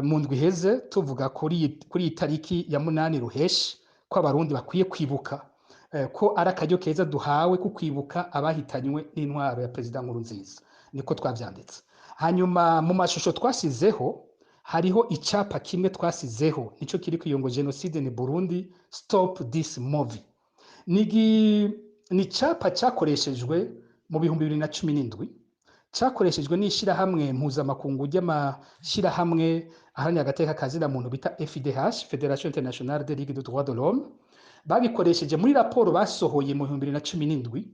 mu ndwi iheze tuvuga kuri iyi tariki ya 8 Ruheshi ko Abarundi bakwiye kwibuka, ko ari akaryo keza duhawe ko kwibuka abahitanywe n'intwaro ya Perezida Nkurunziza, niko twavyanditse. Hanyuma mu mashusho twasizeho hariho icapa kimwe twasizeho, nico kiri kwiyongo jenoside ni Burundi, stop this movie. Ni icapa cyakoreshejwe mu 2017, cyakoreshejwe n'ishirahamwe mpuzamakungu ry'amashirahamwe aharanira agateka kazina muntu bita FIDH, Fédération Internationale des Ligues de Droits de l'Homme. Babikoresheje muri raporo basohoye mu 2017.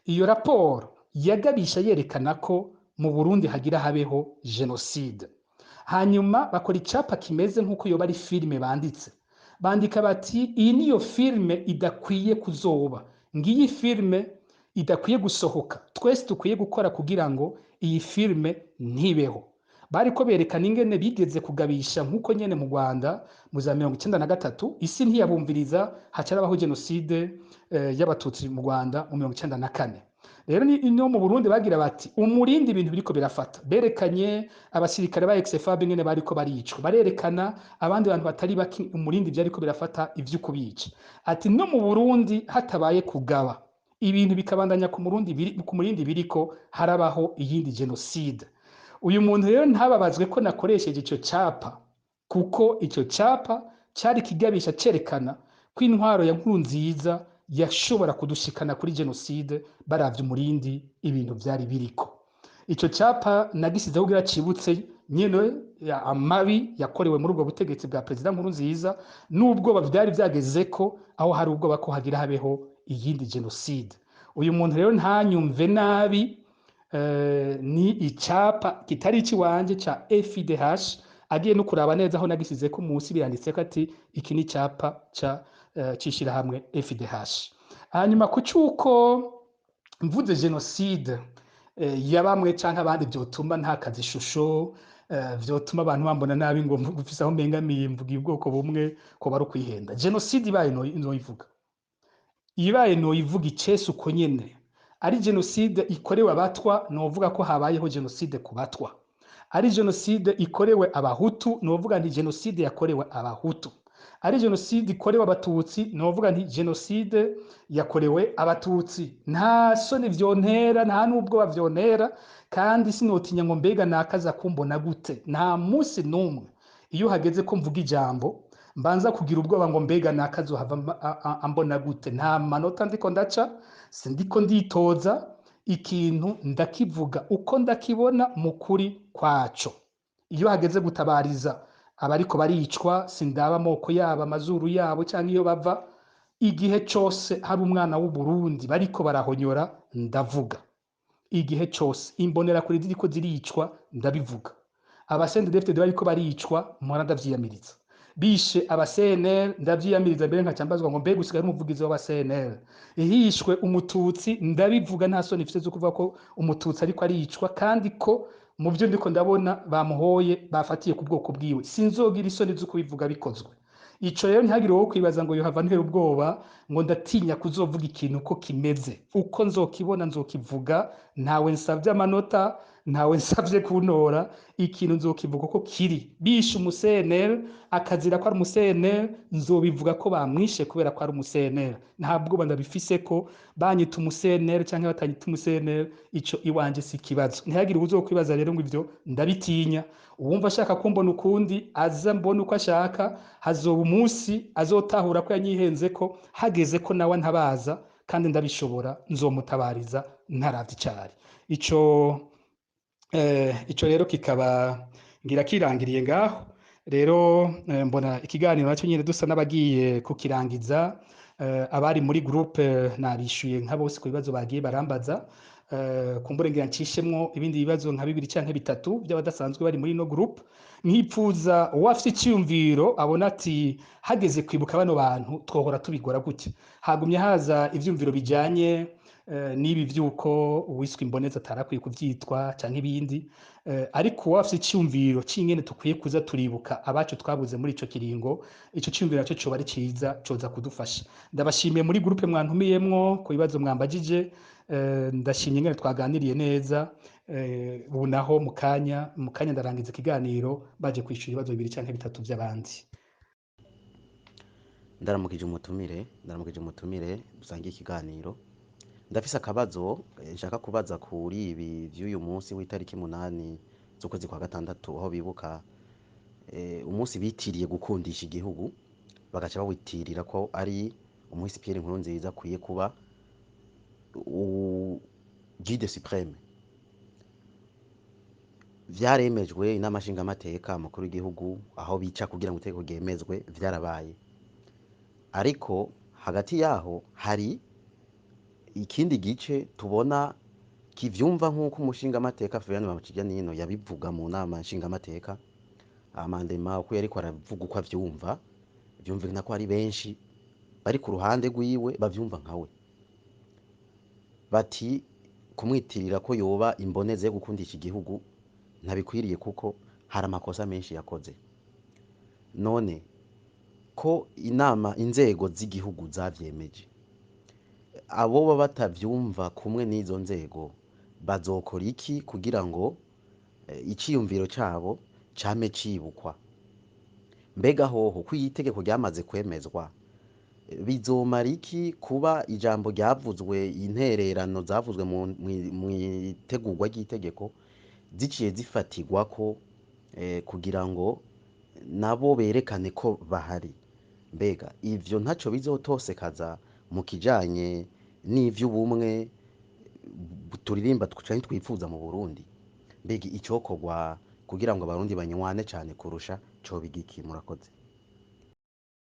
Iyo raporo yagabisha yerekana ko mu Burundi hagira habeho jenoside. Hanyuma bakora icapa kimeze nk'uko yoba ari filime banditse, bandika bati iyi niyo filime idakwiye kuzoba, ngiyi filime idakwiye gusohoka, twese dukwiye gukora kugira ngo iyi filime ntibeho. Bariko berekana ingene bigeze kugabisha nk'uko nyene mu Rwanda mu za 1993 isi ntiyabumviriza, hacarabaho jenoside y'abatutsi mu Rwanda mu 1994. Rero no mu Burundi bagira bati umurindi ibintu biriko birafata, berekanye abasirikare ba XFAB ingene bariko baricwa, barerekana abandi bantu batari baki umurindi vyariko birafata ivyo kubica. Ati no mu Burundi hatabaye kugaba ibintu bikabandanya ku Murundi ku murindi biriko harabaho iyindi jenoside. Uyu muntu rero ntababazwe ko nakoresheje ico capa, kuko ico capa cari kigabisha cerekana ko intwaro ya Nkurunziza yashobora kudushikana kuri jenoside baravye umurindi ibintu vyari biriko. Ico capa nagisizeho kugira cibutse nyene amabi yakorewe muri ubwo butegetsi bwa Perezida Nkurunziza, n'ubwoba vyari vyageze ko aho hari ubwoba ko hagira habeho iyindi jenoside. Uyu muntu rero ntanyumve nabi, ni icapa kitari ikiwanje ca FIDH, agiye no kuraba neza aho nagisize ko munsi biranditse ko ati iki ni icapa ca cishirahamwe FIDH. Hanyuma ku cyuko mvuze jenoside ya bamwe canke abandi vyotuma ntakaza ishusho, vyotuma abantu bambona nabi ngo mfise aho mbengamiye mvuga ubwoko bumwe, ko bari ukwihenda. Jenoside ibaye noyivuga, ibaye noyivuga icese uko nyene, ari jenoside ikorewe abatwa novuga ko habayeho jenoside ku batwa, ari jenoside ikorewe abahutu novuga nti jenoside yakorewe abahutu, ari jenoside ikorewe abatutsi novuga nti jenoside yakorewe abatutsi. Nta soni vyontera, nta n'ubwoba vyontera, kandi sinotinya ngo mbega nakaza kumbona gute. Nta munsi n'umwe iyo hageze ko mvuga ijambo mbanza kugira ubwoba ngo mbega nakazohava ambona gute. Nta manota ndiko ndaca, sindiko nditoza, ikintu ndakivuga uko ndakibona mu kuri kwaco. Iyo hageze gutabariza abariko baricwa, sindaba amoko yabo, amazuru yabo canke iyo bava, igihe cose hari umwana w'u Burundi bariko barahonyora ndavuga. Igihe cose imbonera kuri ziriko ziricwa ndabivuga. Abasendedefte bariko baricwa mpora ndavyiyamiriza. Bishe aba CNL ndavyiyamiriza, mbere nkacambazwa ngo mbega usigaye umuvugizi w'aba CNL. Ihishwe umututsi ndabivuga, nta soni mfise zo kuvuga ko umututsi ariko aricwa, kandi ko mu byo ndiko ndabona bamuhoye bafatiye ku bwoko bwiwe. Sinzogira isoni zo kubivuga bikozwe. Ico rero ntihagire uwo kwibaza ngo yohava ntera ubwoba ngo ndatinya kuzovuga ikintu uko kimeze. Uko nzokibona nzokivuga, ntawe nsavye amanota, ntawe nsavye kuntora, ikintu nzokivuga uko kiri. Bishe umu CNL akazira ko ari umu CNL, nzobivuga ko bamwishe kubera ko ari umu CNL. Nta bwoba ndabifise ko banyita umu CNL canke batanyita umu CNL, ico iwanje si ikibazo. Ntihagire uwuzokwibaza rero ngo ivyo ndabitinya. Uwumva ashaka kumbona ukundi aza mbona uko ashaka, hazoba umunsi azotahura ko yanyihenzeko, hageze ko nawe ntabaza kandi ndabishobora, nzomutabariza ntaravye icari. Ico rero kikaba ngira kirangiriye ngaho. Rero mbona ikiganiro nacyo nyene dusa n'abagiye kukirangiza. Abari muri groupe nabishuye nka bose ku bibazo bagiye barambaza. Kumbure ngira ncishemwo ibindi bibazo nka bibiri canke bitatu by'abadasanzwe bari muri ino groupe. Nkipfuza uwafise iciyumviro abona ati hageze kwibuka bano bantu twohora tubigora gutya. Hagumye haza ivyumviro bijanye n'ibi vy'uko uwiswe imboneza atarakwiye kuvyitwa canke ibindi, ariko uwafise iciyumviro c'ingene tukwiye kuza turibuka abacu twabuze muri ico kiringo, ico ciyumviro naco coba ari ciza, coza kudufasha. Ndabashimiye muri groupe mwantumiyemwo ku bibazo mwambajije, ndashimye ingene twaganiriye neza. Ubu naho mu kanya ndarangiza ikiganiro baje kwishura ibibazo bibiri canke bitatu vy'abandi. Ndaramukije umutumire dusangiye ikiganiro. Ndafise akabazo nshaka kubaza kuri ibi vy'uyu munsi w'itariki 8 z'ukwezi kwa gatandatu, aho bibuka umunsi bitiriye gukundisha igihugu, bagaca bawitirira ko ari umuhisi Pierre Nkurunziza akwiye kuba guide supreme. Vyaremejwe inama nshingamateka, umukuru w'igihugu aho bica kugira ngo itegeko ryemezwe, vyarabaye. Ariko hagati yaho hari ikindi gice tubona kivyumva nk'uko umushingamateka Florian Bamuciganino yabivuga mu nama nshingamateka, amandema uko yariko aravuga uko avyumva, vyumvikana ko ari benshi bari ku ruhande rwiwe bavyumva nkawe, bati kumwitirira ko yoba imboneze yo gukundisha igihugu ntabikwiriye kuko hari amakosa menshi yakoze. None ko inama inzego z'igihugu zavyemeje, abo baba batavyumva kumwe n'izo nzego bazokora iki kugira ngo iciyumviro cabo came cibukwa? Mbega hoho ko itegeko ryamaze kwemezwa, bizomara iki kuba ijambo ryavuzwe, intererano zavuzwe mw'itegurwa ry'itegeko ziciye zifatirwako kugira ngo nabo berekane ko bahari? Mbega ivyo ntaco bizotosekaza mu kijanye n'ivy'ubumwe turirimba canke twifuza mu Burundi? Mbega icokorwa kugira ngo abarundi banywane cane kurusha coba igiki? Murakoze.